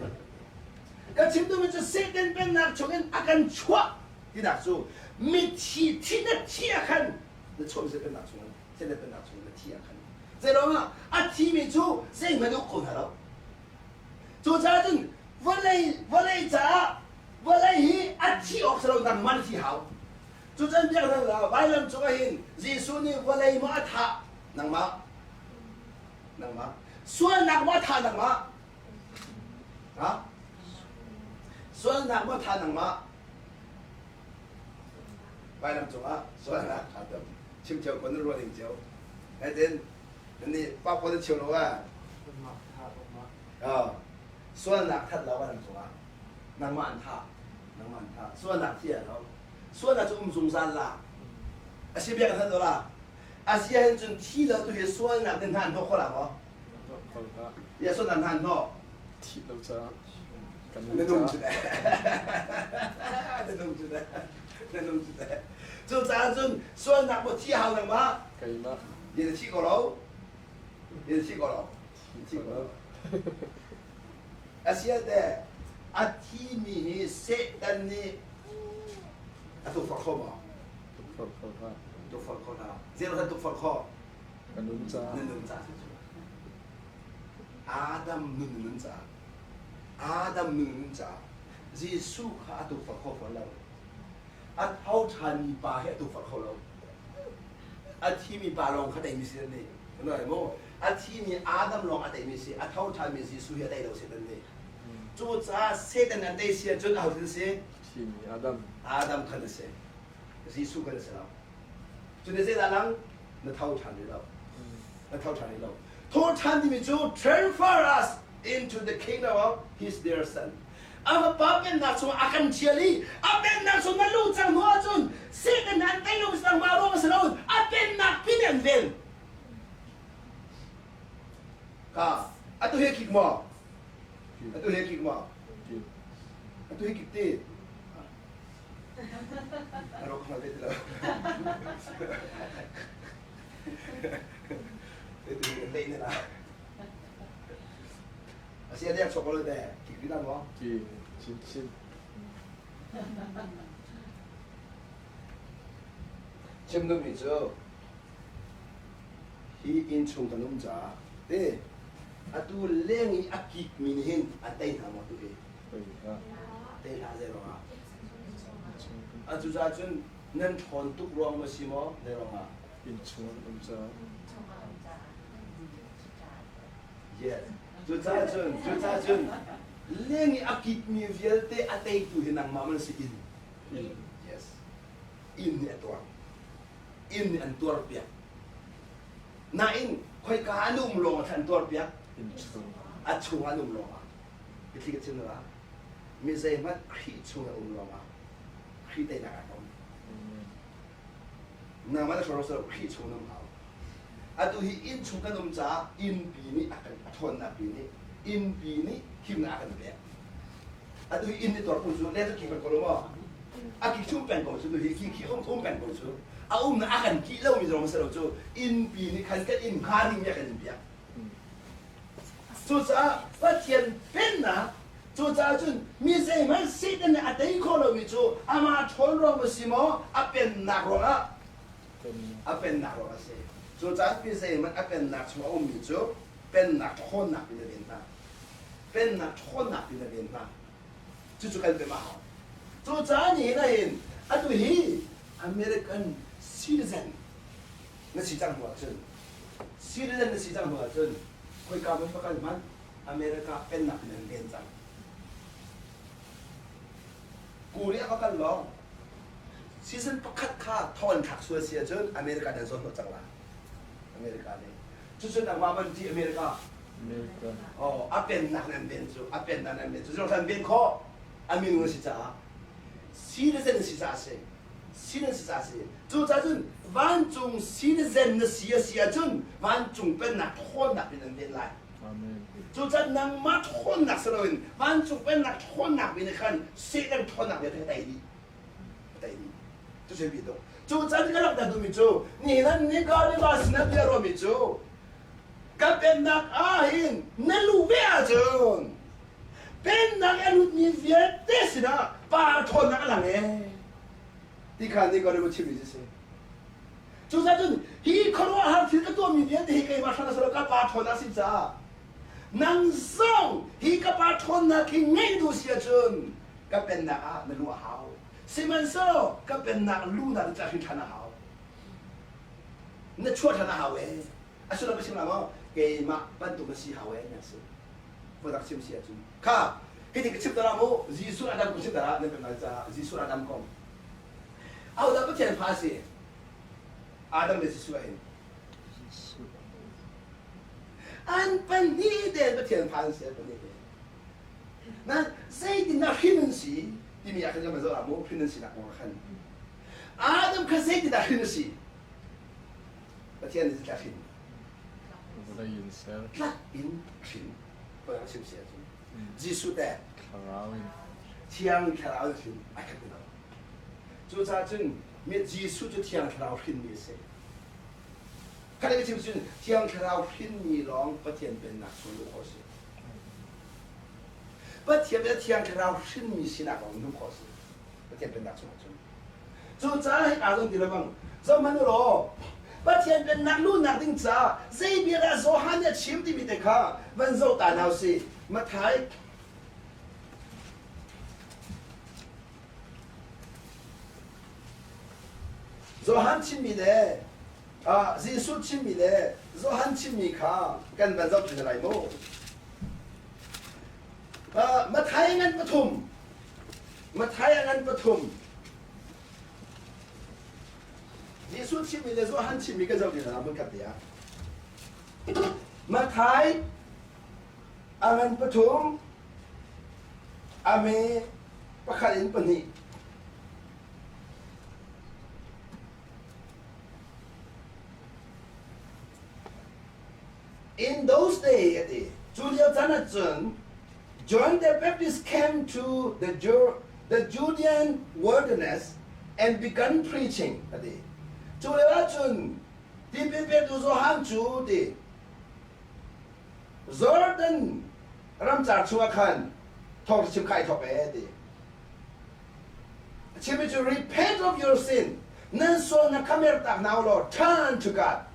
Ka chim duhmi cu Satan pennak chungin a kan chuah tinak cu mithi thi na thi ah khan na chuahmi Satan pennak chungin Satan pennak chungin na thi ah khan zeiruangah a thimi cu zeihmanh uk kho hna lo. Cucaah cun vawlei vawlei caah vawlei hi a thi awk si lo nangmah na thi hau. Cucun biaknak la vailam cungah hin Jesuh nih vawlei maw a thah nangmah nangmah sualnak maw a thah nangmah Ha? Sualnak maw tha nangmah? Vailam cungah sualnak tha tam. Chim cio ko na ruah ning cio. Haitin nih pa pawl na chim lo ah. Sualnak that lo vailam cungah. Nangmah an tha. Nangmah an tha. Sualnak thi lo. Sualnak cu um zungzal la. Asi biak an la. Asia hin cun thi lo tu hi sualnak din hna an hnawh kho la maw? Ya so nan han no. Thih lo caah kan Na nung cu deh. Na nung cu deh. Na nung cu deh. Cu caah cun sualnak maw thi hau nangmah? Keimah. Ye na thi ko lo. Ye na thi ko lo. Thi ko lo. Asia te a thi mi hi Satan nih a tukforh kho maw? Tukforh kho hlah. Tukforh kho hlah. Zeilo kan tukforh khawh? Ka nun caah. Na nun caah si cu. Adam nun nun caah. Adam nun nun caah. Jesuh kha a tukforh kho fawn lo. A tho ṭhanmi pa hi a tukforh kho lo. A thimi pa lawng kha teimi si nih. Kan maw? A thimi Adam lawng a teimi si. A tho ṭhanmi Jesuh hi a tei lo Satan nih. Cucaah Satan an tei si ahcun aho thil si? Thimi Adam. Adam khan a si. Jesuh kan si lo. Cun zeidah lang? Na tho ṭhan rih lo. Na tho ṭhan rih lo. Tho ṭhan timi cu transfer us into the kingdom of his dear son. A fapa pennak chungah a kan ṭhial i a pennak chung na luh cang hnu ahcun Satan an tei lo nangmah ruang si lo a pennak pin an vel. Ka atu he kik maw? Atu he kik maw? Atu he kik ti. A rawk hngal ve ti lo. Itu kan tei ne la. Asi ada yang sokol te, kik di mo. Ki chin chin. Chim duhmi cu hi inn chung kan um caah te atu leng i a kikmi nih hin a tei hna maw tu hi? Tei hlah zei ruangah? A cucaah cun nan ṭhawn tuk ruang maw si maw zei ruangah? Inn chung an um caah. Yes. Cucaah cun cucaah cun Leng i a kikmi vialte a teitu hi nangmah man si inn. Yes. Inn nih a tuar. Inn nih an tuarpiak. Nain khoika an um lawng ah an tuarpiak? A chung an um lawng ah. Biathli ka chim la. Mi zeihmanh Khrih chung a um lawng ah Khrih teinak a um. Nangmah na hrawr salo Khrih chung na um hau. Atu hi inn chung kan um caah innpi nih a kan a ṭhawnnak pi nih innpi nih himnak a kan pek. Atu hi inn i tuar cu le cu ki kan ko lo maw? A ki chung peng ko cu tu hi ki khi um um peng ko cu. A um na a kan kih lomi zong si lo cu innpi nih khan kan inn hnga ding mi a kan in piak. Cucaah Pathian pennak cucaah cun mi zeihmanh Satan nih a tei khawh lomi cu amah ṭhawn ruang a si maw a pennak ruangah a pennak ruang a si. Cucaah mi zeihmanh a pennak chung a ummi cu pennak ṭhawnnak in a ven hna. Pennak ṭhawnnak in a ven hna. Cucu kan pem a hau. Cucaah nihin ahhin atu hi American citizen na si cang hnu ahcun citizen na si cang hnu ahcun khoika hmanh va kal hmanh America pennak in an ven cang. Korea va kal lawng season pakhat kha thong an thlak sual si ahcun America nih an zawn hnawh cang la. America nih. Cucu nangmah van ti America. America. Oh, a pennak nan ven cu, a pennak nan ven cu. Zong an ven khawh. A minung si caah. Citizen si caah si. Citizen si caah si. Cucaah cun vancung citizen na si a si ahcun vancung pennak ṭhawnnak in an ven lai. Amen. Cucaah nangmah ṭhawnnak si loin vancung pennak ṭhawnnak in khan Satan ṭhawnnak vialte ka tei dih. Ka tei dih. Cucu bi tuk. Cucaah ka rak duhmi cu nihin ah Nicodemus sinah bia ruahmi cu ka pennak ah hin na luh ve ahcun pennak a lutmi vialte sinah pa ṭhawnnak a lang ee ti kha Nicodemus chimmi cu si. Cucaah cun hi khuaruahhar thil ka tuahmi vialte hi keimah hrang a si lo ka pa ṭhawnnak a si caah nang zong hi ka pa ṭhawnnak hi ngeih duh si ahcun ka pennak ah na luh a hau. Sihmanhsehlaw ka pennak luhnak in hrin ṭhan a hau. Na chuah ṭhan a hau ee. Asulam ka chim la maw? Keimah bantuk na si hau ee na si. Voidak chim si ahcun. Kha, hiti ka chim tara mu, Jesuh Adam kong chim tara nan kan caah Jesuh Adam kong. Ahodah Pathian fa a si? Adam le Jesuh hin. An pahnih tein Pathian fa an si, an pahnih tein. Na zeitindah hrin an si timi ah khan kan zoh ah mu hrin an sinak kong ah khan Adam kha zeitindah hrin a si? Pathian nih zeitindah hrin? Vawlei in ser. Tlak in hrin. Koi chim si ahcun. Jesuh teh Thlarau in. Thiang Thlarau in hrin ai khat lo. Cucaah cun Jesuh cu Thiang Thlarau hrinmi a si. Khat ka chim cun Thiang Thlarau hrinmi lawng Pathian pennak chung luh khawh a si. Pathian le Thiang Thlarau hrinmi sinak lawng luh khawh a si. Pathian pennak chungah cun. Cucaah hika zong ti lebang zohhmanh u law Pathian pennak luhnak ding caah zei bia dah Johan nih a chim timi te kha van zoh ta hna usih. Matthai Johan chimmi le Jesuh chimmi le Johan chimmi kha kan van zoh ṭi lai mu. Matthai ngan pathum Matthai ngan pathum Jesuh chimmi le Johan chimmi kan zoh ṭi hna mun khat te ah. Matthai a ngan pathum a me pakhat in pahnih In those days, a ti, cu lio caan ah cun John the Baptist came to the, the Judean wilderness and began preaching, a ti. Cu lio ah cun tipil petu Johan cu ti Jordan ramcar chungah khan thawngṭha chim kha ai thawk ee ti. A chimmi cu repent of your sin. Nan sualnak kha mertak hna u law turn to God.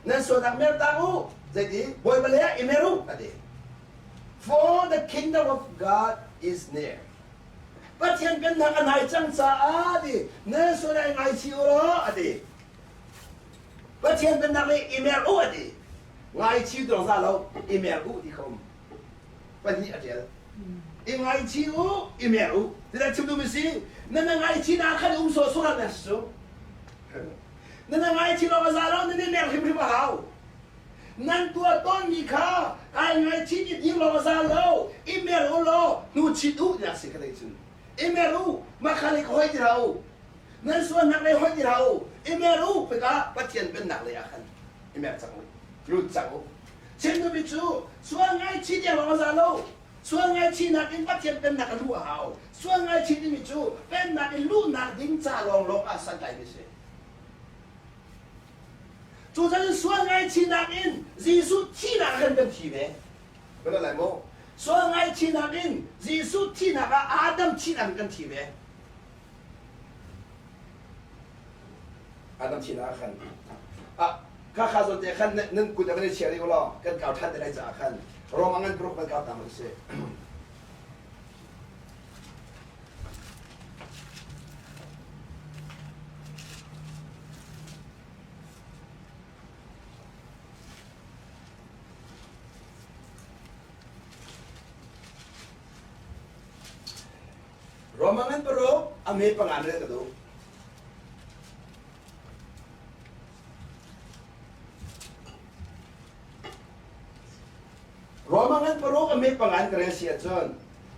Nan sualnak mertak u. Zeiti? Bawipa lei ah i mer u a ti. For the kingdom of God is near. Pathian pennak a nai cang caah ti nan sual ai ngaichih u law a ti. Pathian pennak nih i mer u a ti. Ngaichih dong za lo i mer u ti kha um. Pahnih a ṭial. I ngaichih u, i mer u. Tidah chim duhmi si, na na ngaichihnak khan um sawhsawh hlah na si cu. Na na ngaichih lawng a za lo, na ni mer hrimhrim a hau. Nan tuah tawnmi kha kai ngaichih ti ding lawng a za lo, i mer u law hnu chit u tiah si kha dei cun. I mer u, mah kha lei ka hoi ti hlah u. Nan sualnak lei hoi ti hlah u. I mer u, khoika Pathian pennak lei ah khan i mer cang u. Lut cang u. Chim duhmi cu sual ngaichih tiang lawng a za lo. Sual ngaichihnak in Pathian pennak a luh a hau. Sual ngaichih timi cu pennak in luhnak ding ca lawnglawng ah santlaimi a si. Cucaah sual ngaichihnak in Jesuh thihnak ah khan kan thi ve. Kan lai maw? Sual ngaichihnak in Jesuh thihnak ah Adam thihnak in kan thi ve. Adam thihnak ah khan ah kha kha zawn te khan nan kut a van i chia rih u law kan kau ṭhan te lai caah khan Rom a ngan paruk van kau ta hmanh sih. Roma ngan paruk a me panga rel ka duh. Roma ngan paruk a me pangan ka rel si ahcun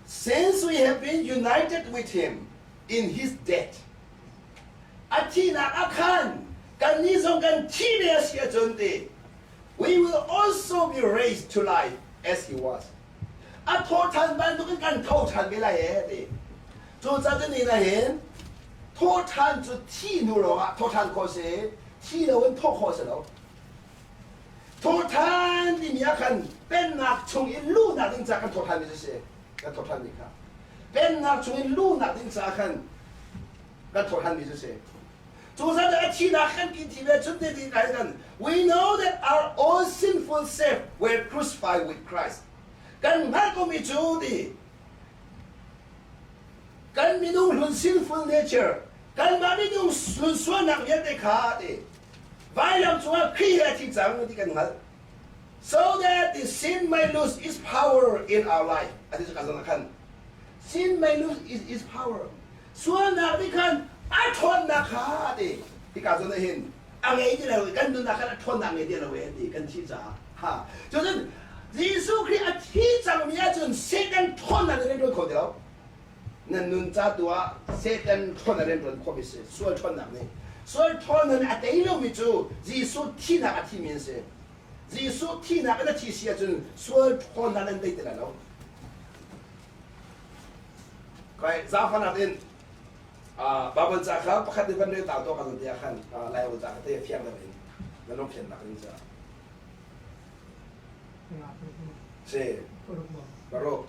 since we have been united with him in his death a thihnak ah khan kannih zong kan thi ve a si ahcun ti we will also be raised to life as he was a thawhṭhan bantukin kan tho ṭhan ve lai ee ti. Cucaah cun ni hin thawhṭhan cu thi hnu lawngah thawhṭhan khawh si, thi loin thawh khawh si lo. Thawhṭhan timi ah khan pennak chung in luhnak ding caah kan thawhṭhan mi cu si, kan thawhṭhan mi kha. Pennak chung in luhnak ding caah khan kan thawhṭhan mi cu si. Cucaah a thihnak kan kin thi ve cun ti kai kan we know that our own sinful self were crucified with Christ. Kan hngalh komi cu ti kan minung hlun sinful nature kanmah minung hlun sualnak vialte kha ti vailam cungah Khrih he a thi cang ti kan hngalh. So that the sin may lose its power in our life. Ati cu ka zong khan sin may lose its power. Sualnak nih khan a ṭhawnnak kha ti hika zawn ah hin a ngei ti lo kan nunnak khan a ṭhawnnak ngei ti lo e ti kan thih caah ha cun Jesuh Khrih a thi cangmi ahcun Satan ṭhawnnak nih rian ṭuan kho ti lo nan nun ca tu ah Satan ṭhawnnak rian ṭuan khawh mi si sual ṭhawnnak nih sual ṭhawnnak nih a tei lomi cu Jesuh thihnak a thimi an si Jesuh thihnak in a thi si ahcun sual ṭhawnnak nan tei ti lai lo Kai zaangfahnak in Bible ca kha pakhat in van rel ta to ka zon te ah khan Laiholh ca kha te fiang deuh in na lung fiannak ding ca. Si. Paruk.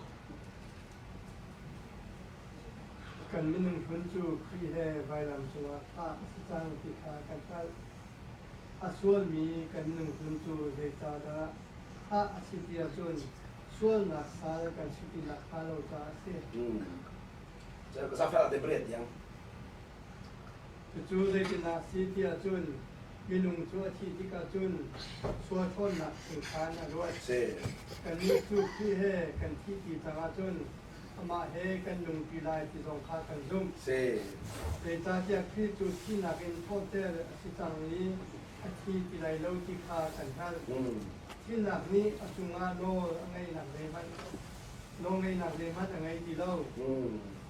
Kan minung hlun cu Khrih he vailam cungah thah a si cang ti kha kan hngalh. A sualmi kan minung hlun cu zeicahdah thah a si ti ahcun sualnak sal kan si ti nakhnga lo caah a si. Zaangfahnak te pariat tiang. Cucu zeitindah a si ti ahcun minung cu a thih tikah cun sual ṭhawnnak chung khan a luat. Kannih cu Khrih he kan thih ti cang ahcun amah he kan nung ṭi lai ti zong kha kan zumh. Zeicahtiah Khrih cu thihnak in thawhter a si cang i a thi ti lai lo ti kha kan hngalh. Thihnak nih a cungah nawl a ngeihnak zeihmanh nawlngeihnak zeihmanh a ngei ti lo.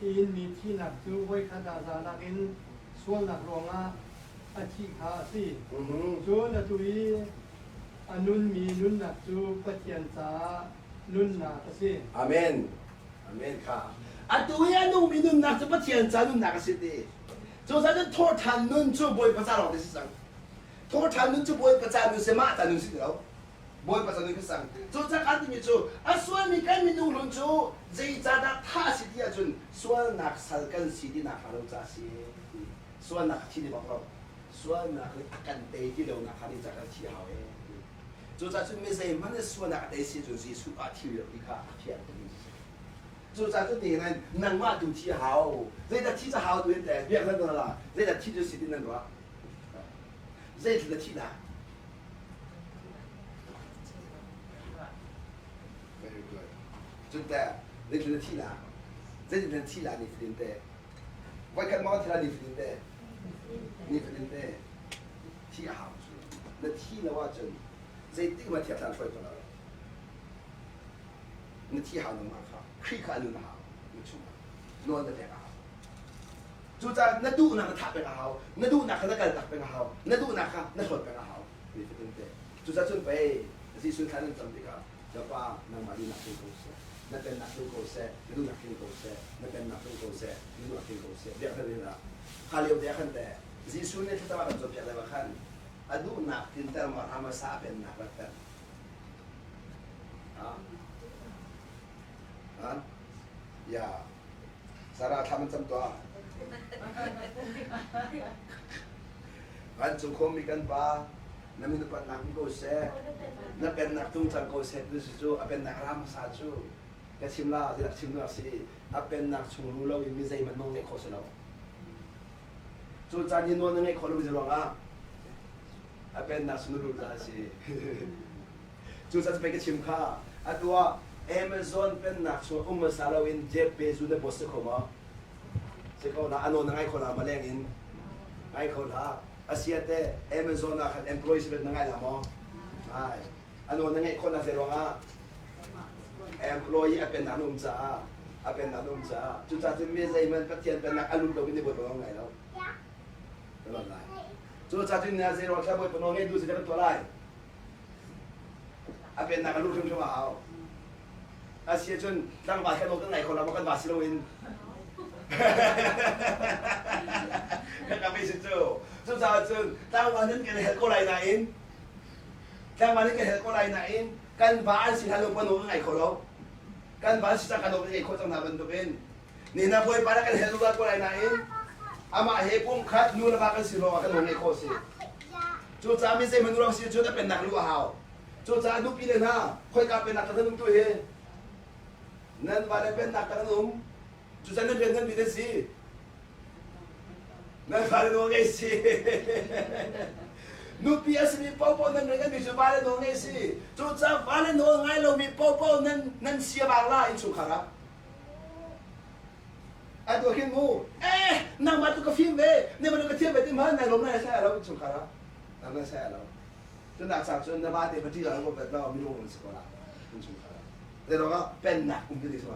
Tiin mi thihnak cu voikhat ah zalak in sualnak ruangah a thih kha a si. Cun atu i a nunmi nunnak cu Pathian caah nunnak a si. Amen. Amen kha. Atu i a nungmi nunnak cu Pathian ca nunnak a si ti. Cucaah cun thawhṭhan nun cu Bawipa ca lawng te si cang. Thawhṭhan nun cu Bawipa ca nun si mah ca nun si ti lo. Bawipa ca nun khi sang. Cucaah kan timi cu a sualmi kan minung hlun cu zeicahdah thah a si ti ahcun sualnak sal kan si ti nakhnga lo ca a si. Sualnak kha thi ti bak lo. Sualnak nih a kan tei ti lo nakhnga ding ca kan thi a hau ee. Cucaah cun mi zeihmanh nih sualnak a tei si cun Jesuh ah thi ti kha a fiang tukmi a si. Cucaah cu ti nan nangmah tu thi a hau. Zeidah thi cu hau tu in teh biak nan la zeidah thi cu si ti nan ruah. Zeitluk na thi dah? Very good. Cun teh Zeitin na thi la? Zeitin na thi la ni fatin te? Voikhat maw thi la ni fatin te? Ni fatin te. Thi a hau cu. Na thi lo ahcun zeitik ma thiak hlan hruai ko lo. Na thi hau nangmah kha. Khrih kha a nun a hau. Na chungah. Nawl na pek a hau. Cucaah na duhnak na thah peng a hau. Na duhnak kha na kaltak peng a hau. Na duhnak kha na hlawt peng a hau. Ni fatin te. Cucaah cun pei Jesuh thla nan cam tikah ka Pa nangmah duhnak tling ko seh. Na pennak tlung ko seh. Na duhnak tling ko seh. Na pennak tlung ko seh. Na duhnak tling ko seh. Biak hna ah kha lio te ah khan teh Jesuh nih thlacam a kan cawnpiak lio ah khan a duhnak tlinter maw hramasa a pennak rat Ah. Ah. Ya. Sarah thla man cam tuah. Vancung khuami kan pa, na min upatnak um ko seh, na pennak tung cang ko seh tu cu a pennak ram hmasa cu ka chim la ti rak chim nak si a pennak chung ru lo in mi zeihmanh nawl ngeih khawh si lo. Cu caan hi nawl na ngeih khawh lo mi ruangah a pennak chung ru ta si. Cu caan pei ka chim kha atu ah Amazon pennak chung um hmasa lo in Jeff Bezos na boss si kho maw? Si ko na ano na ngai kho la ma leng in ngai kho la asia te Amazon ah khan employees bet na ngai la maw ngai ano na ngeih khawh na ze ruangah employee a pen an um caah a pen an um caah cucaah cun mi zeihmanh Pathian pennak a lut lo in ni bawipa ngai lo kan lai cucaah cun na zei ruang thla bawipa nawl ngei duh si kan tuah lai a pennak a luh hrimhrim a hau A si ahcun tlangval kan kan ngai kho lo kan va si loin kan ka si cu. Cucaah cun tlangval nan kan helh ko lai nain tlangval nan kan helh ko lai nain kan va an si hlan lo panu kan ngai kho lo. Kan va an si cang kan kan ngai kho cang hna bantukin ni na bawipa na kan helh lo ko lai nain amah he pumkhat nu le va kan si ruangah kan ngai kho si. Cucaah mi zeihmanh ruang si cun a pennak lu a hau. Cucaah nupi le hna, khoika pennak kan um tu hi? Nan va le pennak kan um. Cucaah nan rian nganmi nan si. Nan va le nawl ngei si. Nupi a simi paohpaoh nan rian nganmi cu va le nawl ngei si. Cucaah va le nawl ngai lomi paohpaoh nan nan sia vang la innchungkhar ah. Atu khin mu, eh, nangmah tu ka fim ve, nangmah tu ka thiam ve ti ma nai lawm nai sai lo innchungkhar ah. Nang sai lo. Cunak ca cun na vate va ṭih lo va lo minung an si ko la innchungkhar ah. Zeiruangah pennak um ding si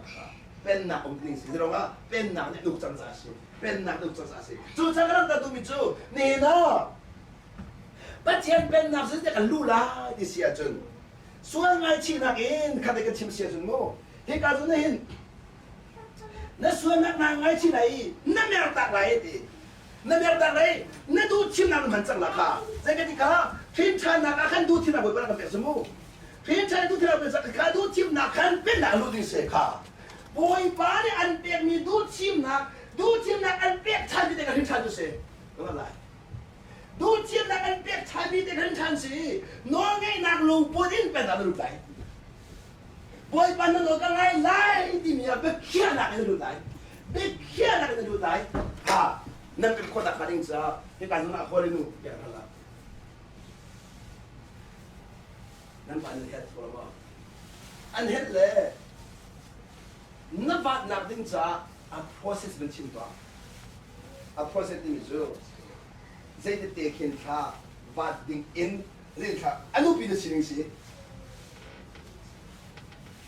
pennak um ding si zeiruangah pennak nih nuk cang ca si pennak nuk cang ca si cu ca kan rak duhmi cu nihin ah Pathian pennak sin kan luh lai ti si ahcun sual ngaichihnak in khat kan chim si ahcun mu hika cun hin na sualnak naa ngaichih lai i na mertak lai ti na mertak lai na duh thimnak na hman cang la kha zei ka ti kha hrin ṭhannak ah khan duh thimnak bawipa kan pek cu mu hrin ṭhan duh thimnak pek kha duh thimnak khan pennak luh ding si kha bawipa nih an pekmi duh thimnak duh thimnak an pek ṭhan mi te kha hrin ṭhan cu si lai duh thimnak an pek ṭhan mi te kha hrin ṭhan si nawlngeihnak lungput in pennak na lut lai Bawipa na nawl ka ngai lai timi ah biakhiahnak in na lut lai. Biakhiahnak in na lut lai. Ha, nan kan khawhnak hnga ding caah hika zawn ah hawi nu tiah hal ah. Nan pa nan helh ko maw? An helh le na vatnak ding caah a process van chim tuah. A process timi cu zeitete khin thla vat ding in zei thla a nupi na sining si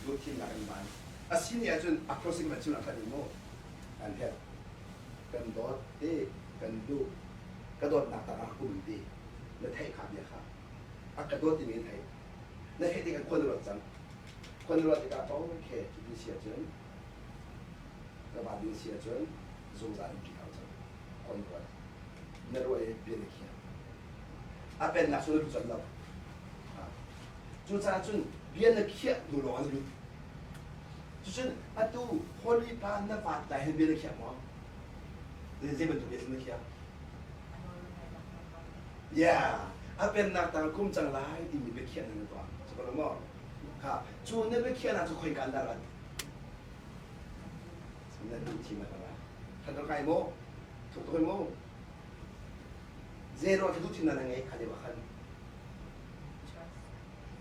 Lungthinnak in van. A si ni ahcun a crossing man chimnak khan mu kan herh. Kan dawt ti, kan duh. Ka dawtnak tak ah kum ti. Na theih kha bia kha. A ka dawt timi in theih. Na theih tikah khua na ruat cang. Khua na ruat tikah okay, cuti si ahcun ka va ding si ahcun zungzal in ṭi hau cang. Khua na ruat. Na ruah i bia na khiah. A pennak cu na lut cang lo. Cucaah cun bia na khiah hnu lawng ah na lut. Cucun atu Holy Pa na vaat lai hin bia na khiah maw? Zei bantuk bia na khiah? Yeah, a pennak tang kum cang lai timi biakhiahnak na tuah. Cu ko maw? Kha, cu na biakhiahnak cu khoika an dah rat? Na duh thim a ra. Khat kai maw? Thuk tuk maw? Zero khi duh thim na ngei kha deuh ah khan.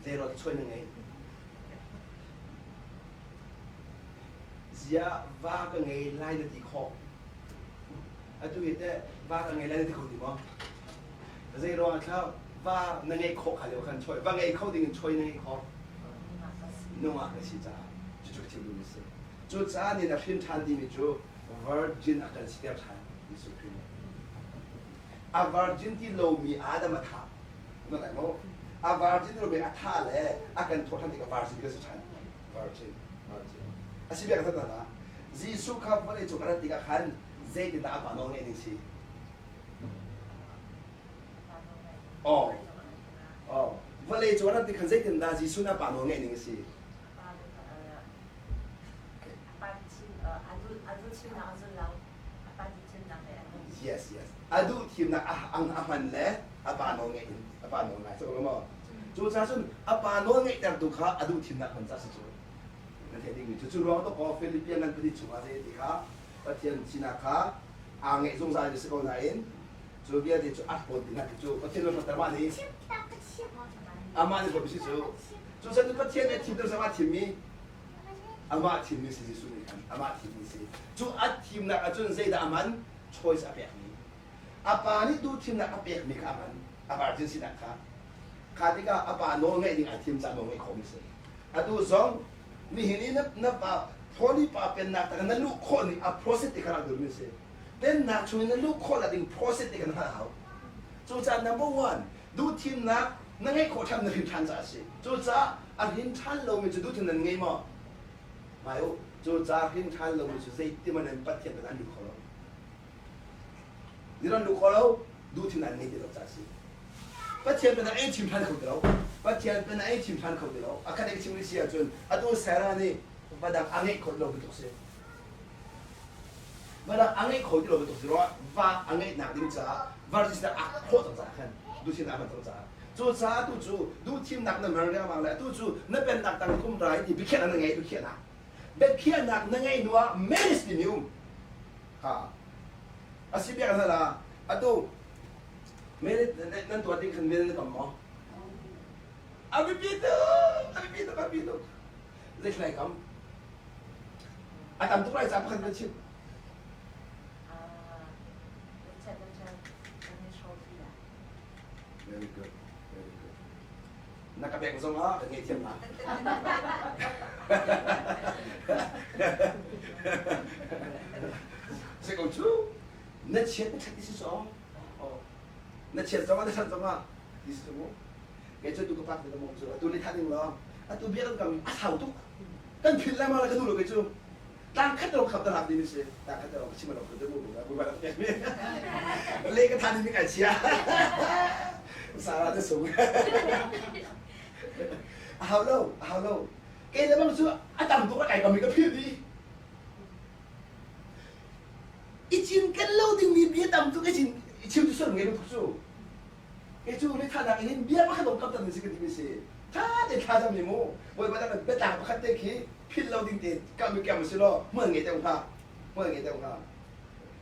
Zeiruang chuai na ngei? Ziah va ka ngei lai na ti khawh? Atu hi teh va ka ngei lai na ti kho ti maw? Zei ruangah thlau va na ngeih khawh kha lio khan choi va ngei kho ding in choi na ngeih khawh nungak na si caah cucu ka chim duhmi a si. Cucaah ni na hrin ṭhan timi cu virgin a kan siter ṭhan Jesuh Khrih nih. A virgin ti lomi Adam a thah. Na lai maw? A virgin lomi a thah le a kan thawh ṭhan tikah virgin kan si ṭhan. Virgin, virgin. A si biak hna na. Jesuh kha vawlei cung a rat tikah khan zeitindah a pa nawl ngeih ning si? Oh. Oh. Vawlei cung a rat tik khan zeitindah Jesuh nih a pa nawl ngeih ning a si? Yes, yes. A duh thimnak a hman le a pa nawl ngeih in a pa nawl ngai so maw? Cu ca cun a pa nawl ngeihtertu kha a duh thimnak hman ca si cu. Na theih dingmi cu cu ruang to ko Philippian nan pahnih chungah zei ti kha Pathian sinak kha aa ngeih zungzal mi si ko nain cu vialte cu a hlawt ding ah cu Pathian nawl hlawtter mah nih amah nih hlawt si cu cu cun Pathian nih thim tu sama thimmi amah thimmi si Jesuh nih khan amah thimmi si cu a thimnak ahcun zeidah a man choice a pekmi a pa nih duh thimnak a pekmi kha a man a virgin sinak kha kha tikah a pa nawl ngeih ding ai thim caah nawl ngeih khawhmi si atu zong nihin i na pa Holy pa pennak tak na luh khawh ning a process ti kha rak duhmi si pennak chung in na luh khawh nak ding process ti kha na hngalh hau cucaah number one duhthimnak na ngeih khawh ṭhan na hrin ṭhan caah a si cucaah a hrin ṭhan lomi cu duhthim nan ngei maw ngai u cucaah hrin ṭhan lomi cu zeitin nan Pathian pen an luh kho lo ni ran luh kho lo duhthim an ngei ti lo caah a si Pathian pen ei chim ṭhan kho ti lo Pathian pen ei chim ṭhan kho ti lo a khat ei chim si ahcun atu Sarah nih va dang a ngeih khawh lo bantuk si va dang a ngeih kho ti lo bantuk si ruangah va a ngeihnak ding caah virgin a khawh cang caah khan duhthimnak a hman cang caah cucaah tu cu duhthimnak na hman riangmang le atu cu na pennak tang kum rai ti biakhiahnak na ngei biakhiahnak biakhiahnak na ngeih hnu ah marriage timi um ha a si biak hna la atu marriage nan tuah ding khan marriage na kam maw a biapi tuk a biapi tuk a biapi tuk zeithlai kam a tam tuk lai ca pakhat kan chim Very good. Very good. Na ka beng zong ah ka ngei thiam la. Se ko chu na chiat na that ti si so. Na chiat zong ah na that zong ah ti si mu. Kei cu tu ka pak te mo cu atu ni than ding lo. Atu bia kan kam a sau tuk. Kan phil lai ma la ka nu lo kei cu. Tlang khat lo khap ta lak ding si tlang khat lo chim lo ka mu bu ba pek mi le ka than mi kai chia sara te sung a hau lo a hau lo ke le bang cu a tam tuk kai kam mi ka phil di i cin ken lo ding mi bia tam tuk i cin chim tu sun nge lu cu ke cu le tha nak hin bia pakhat dong kam tan si ka ti mi si tha te tha jam ni mu bawipa tak biatlang pakhat te khi philh lo ding te kam i kam si law hmual ngei deuh hnga hmual ngei deuh hnga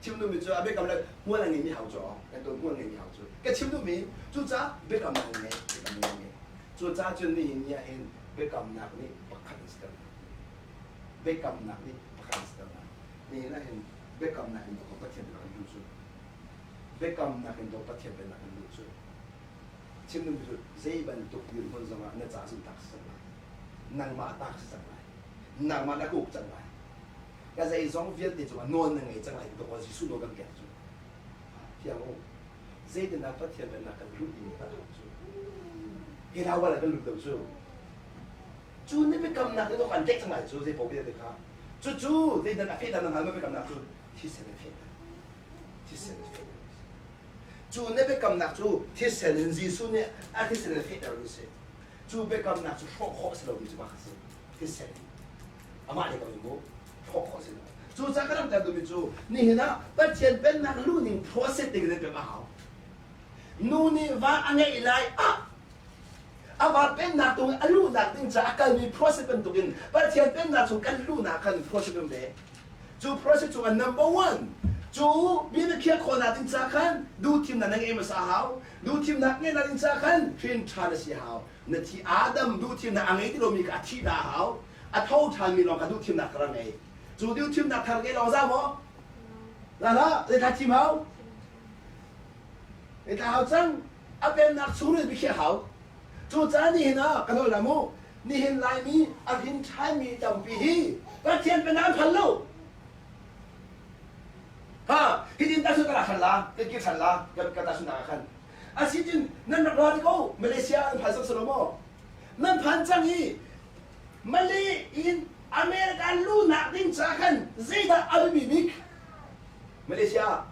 chim duhmi cu a biakam le hmual a ngeimi hau cu kan tuan hmual ngeimi hau cu ka chim duhmi cucaah biakamnak ngei biakamnak ngei cucaah cun nihin ni ah hin biakamnak nih pakhat an si biakamnak nih pakhat an si nihin ah hin biakamnak in dawk Pathian biak an duh cu biakamnak in dawk Pathian biak an duh cu chim duhmi cu zei bantuk dirhmun zongah na ca zumtak si cang lai nangmah ta si cang lai nangmah na ka uk cang lai ka zeizong vialte cungah nawl na ngei cang lai ti ko Jesuh nawl kan pek cu thiang u zeitindah Pathian pennak kan luh timi kan hau cu hi lau wala kan lut lo cu cu ni biakamnak ni kan tlaih cang lai cu zei paoh vialte kha cu cu zeidan a fehter na hngal ma biakamnak cu thisen a fehter thisen a fehter cu na biakamnak cu thisen in Jesuh nih a thisen in fehter mi si Cu biakamnak cu hrawh khawh a si lomi cu mah kha si. Thisen. Amah nih kan mu hrawh khawh a si lo. Cucaah ka langhter duhmi cu nihin ah Pathian pennak luhning process ding in pek a hau. Nu nih va a ngeih lai ah a va pennak tung a luhnak ding caah a kalmi process bantukin Pathian pennak chung kan luhnak khan process um ve. Cu process chung ah number one cu bia na khiah khawhnak ding ca khan duhthimnak na ngeih hmasa a hau. Duhthimnak ngeihnak ding ca khan hrin ṭhan a si hau. Na thi Adam duhthimnak a ngei ti lomi kha a thih dah a hau. A tho ṭhanmi lawng kha duhthimnak kha ra ngei. Cu ding thimnak thar ke lawng za maw? La la, zei thim hau? Zei hau cang? A pennak chung rin bikhiah hau. Cu caan nihin ah kan hol mu. Nihin Laimi a rin ṭhanmi tampi hi Pathian pennak an phan lo. Ha, hitin ta sun ka rak la, kan kir ṭhan la, kan ka ta sun nak khan. Asitin nan rak ra ko Malaysia nan phan sak salo maw? Nan phan cang i Malay in America lunak ding ca khan zeidah a biapi bik? Malaysia.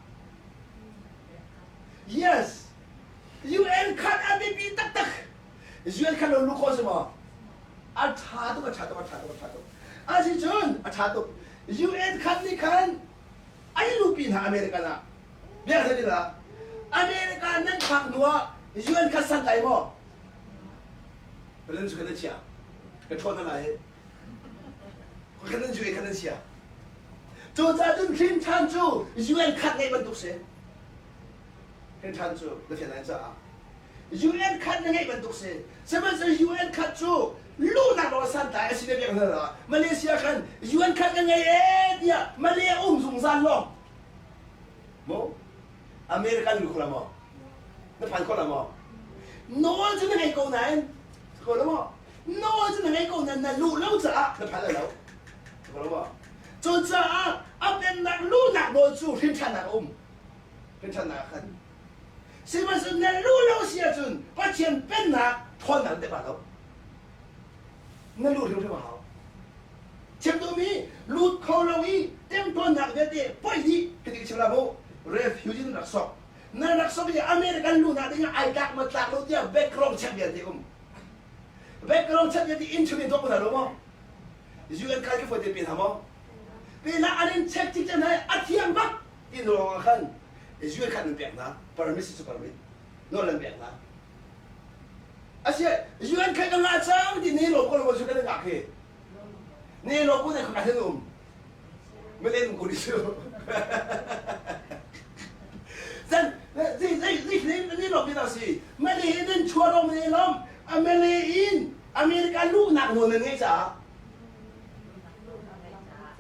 Yes. UN khat a biapi taktak. UN khat lo lu kho si maw? A ṭha tuk, a ṭha tuk, a ṭha tuk, a ṭha tuk. Asicun a ṭha tuk. UN khat nih khan ai lupi hna American ah. Biak thei la. America nan phak hnu ah UN khat san lai maw? Palen cu kan chia. Ka ṭhawn hna lai. Kan nan UN khat nan chia. Cucaah cun hrin ṭhan cu UN khat ngeih bantuk si. Hrin ṭhan cu na fian lai caah. UN khat na ngeih bantuk si. Sihmanhsehlaw UN khat cu luhnak lawng santlai a si na biak hna la. Malaysia khan UN khat ka ngei ee tiah Malay a um zungzal lo. Maw? American lu kho la maw? Na phan kho la maw? Nawl cu na ngei ko nain ko la maw? Nawl cu na ngei ko nain na luh lo caah na phan lo. Ko la maw? Cucaah a pennak luhnak nawl cu hrinṭhannak a um. Hrinṭhannak ah khan Sihmanhsehlaw na lu lo si ahcun Pathian pennak ṭhawnnak dep ah lo. Na lu hrimhrim a hau. Chim duhmi lut kho lo i temtuannak vialte poi dih ka ti chim la mu. Refugee na rak sok. Na rak sok i American lu nak ding ah ai tlak ma tlak lo tiah background check vialte um. Background check vialte interview tuah ko hna lo maw? UN kai ka foi te pe hna maw? Pe la an in check tik chan hai a thiang bak ti lawng ah khan UN khan nan pek hna permit si cu permit nawl nan pek hna asia UN khan ka ngah cang ti ne lo ko lo su kan ngah khi ne lo ko ne ka hen um melen ko ni su zan zai zai zai ne ne lo bi na si male in chua rom ne lom amele in America lu nak nawl nan ngei caah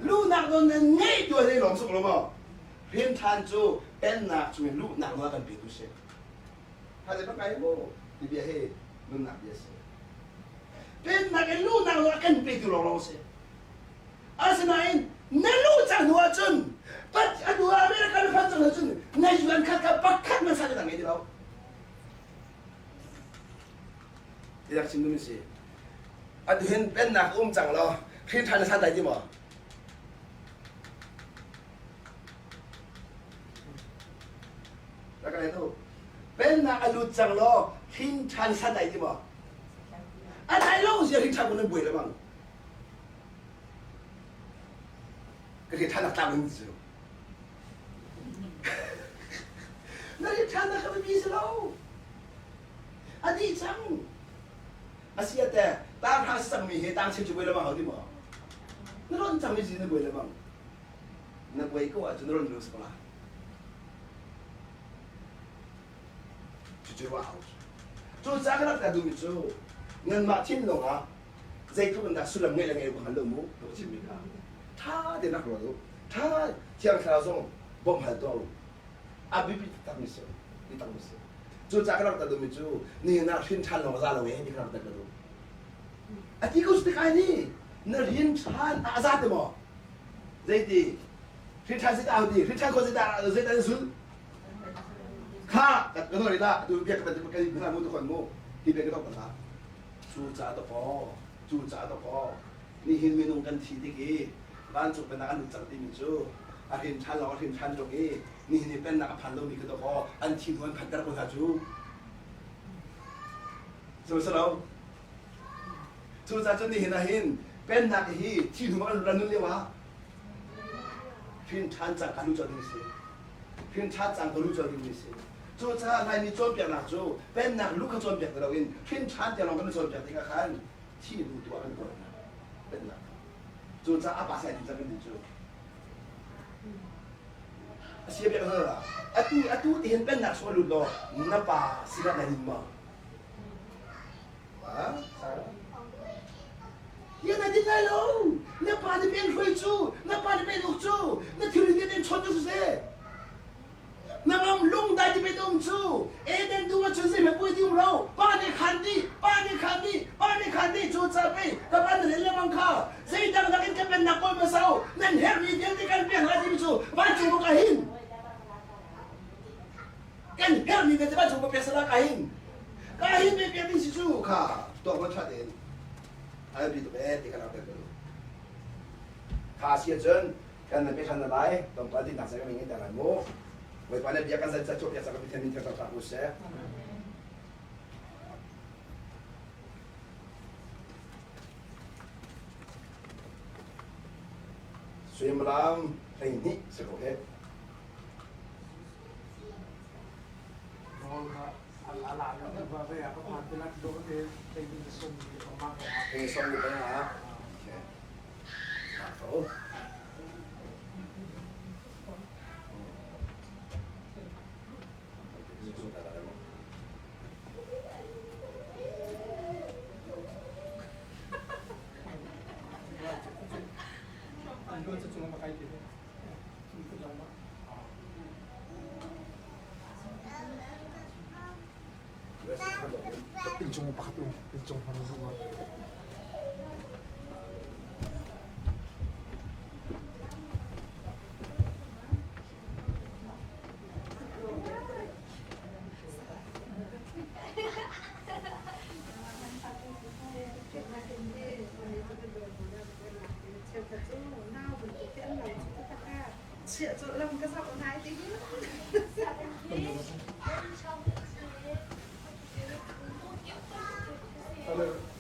Luhnak nawl nan ngeih tu ah lawm suk lo maw? Rinṭhan cu pennak chungin luhnak nawl a kan petu si. Hale pakai mu ti bia hi nunnak bia si. Pennak in luhnak nawl a kan petu lawnglawng si. Asinain na luh cang hnu ahcun pat a hnu ah America na phanh cang ahcun na yuan khat kha pakhat hmanh sa na ngei ti lo. Ti rak chim ding si. Atu hin pennak um cang law hrin ṭhan na san lai ti maw? Rak ka tu. Pennak a lut cang law hrin ṭhan san lai ti maw? A dai lo zia hrin ṭhan kun nan buai le bang. Ka hrin ṭhan nak tlak in cu. Na hrin ṭhan nak ka biapi si lo. A dih cang. A si ah teh tanghra cangmi he tangcheu cu buai lengmang hau ti maw? Na ron cangmi si na buai lengmang. Na buai ko ahcun na ron lu sak la. Cucu ruah hau. Cucaah ka rak ta duhmi cu nanmah thinlung ah zeitluk in dah sullam ngeih le ngeih hngal lo mu ka chimmi kha ṭha tein rak ruat u. Ṭha Thiang Thlarau zong bawmh hal tuah u. A biapi taktakmi si. Biatakmi si. Cucaah ka rak ta duhmi cu nihin ah hrin ṭhan lawng a za lo ee ti ka rak ta ka duh. A ti ko cu kai ni na rin ṭhan a za ti maw? Zeiti? Hrin ṭhan zeidah au ti? Hrin ṭhan kho zeidah zeidah na zul? Kha ka ka nawl ila tu biak ka ka ka mu tu khon mu ti bia ka dok ta cu ca to ko cu ca to ko nihin minung kan thi tik i vancung pennak an lut cang timi cu a hrin ṭhan lawng a hrin ṭhan ṭung i nihin i pennak a phan lomi kha dawkaw an thi hnu an phanter ko hna cu cu si lo cucaah cun nihin ah hin pennak hi thi hnu an ran nun lio ah hrin ṭhan cang ka lu cang ding si hrin ṭhan cang ka lu cang ding si cucaah Laimi cawnpiaknak cu pennak lu kha cawnpiak ti loin hrin ṭhan tiang lawng kan cawnpiak tikah khan thi hnu tu ah kan kawl hna pennak Cucaah a pa sai cang kan ti cu. A sia biak hna atu atu ti hin pennak sung a lut law na pa sinah na lim maw? Ha? Ya na din lai lo. Na pa nih pen hruai cu. Na pa nih pe uk cu na thil in in chon cu siseh na ngam lung dai ti pe um cu Eden du ah cun zeihmanh pui ti um lo pa nih khan di pa nih khan di pa nih khan di cu ca pe ka pa na rel lengmang kha zeidang dang in ka pennak kawl hmasa u nan herhmi vialte kan pek lai timi cu vancung buk ah hin kan herhmi vialte vancung buk pek sala ka hin ka hin pe pek ding si cu kha tuak ma ṭha tein ai bi tuk e ti ka nak ter kha si cun kan nan pe ṭhan lai tlawmpal ti nak sai ka mi ngai lai mu Bawipa nih bia kan zan ca chuah piak sa ka Pathian min thang hlah u seh. Suimilam 12 si ko he. Hei som ni pa ha. Okay. Ko. Inchung pakhat um, inchung hman um.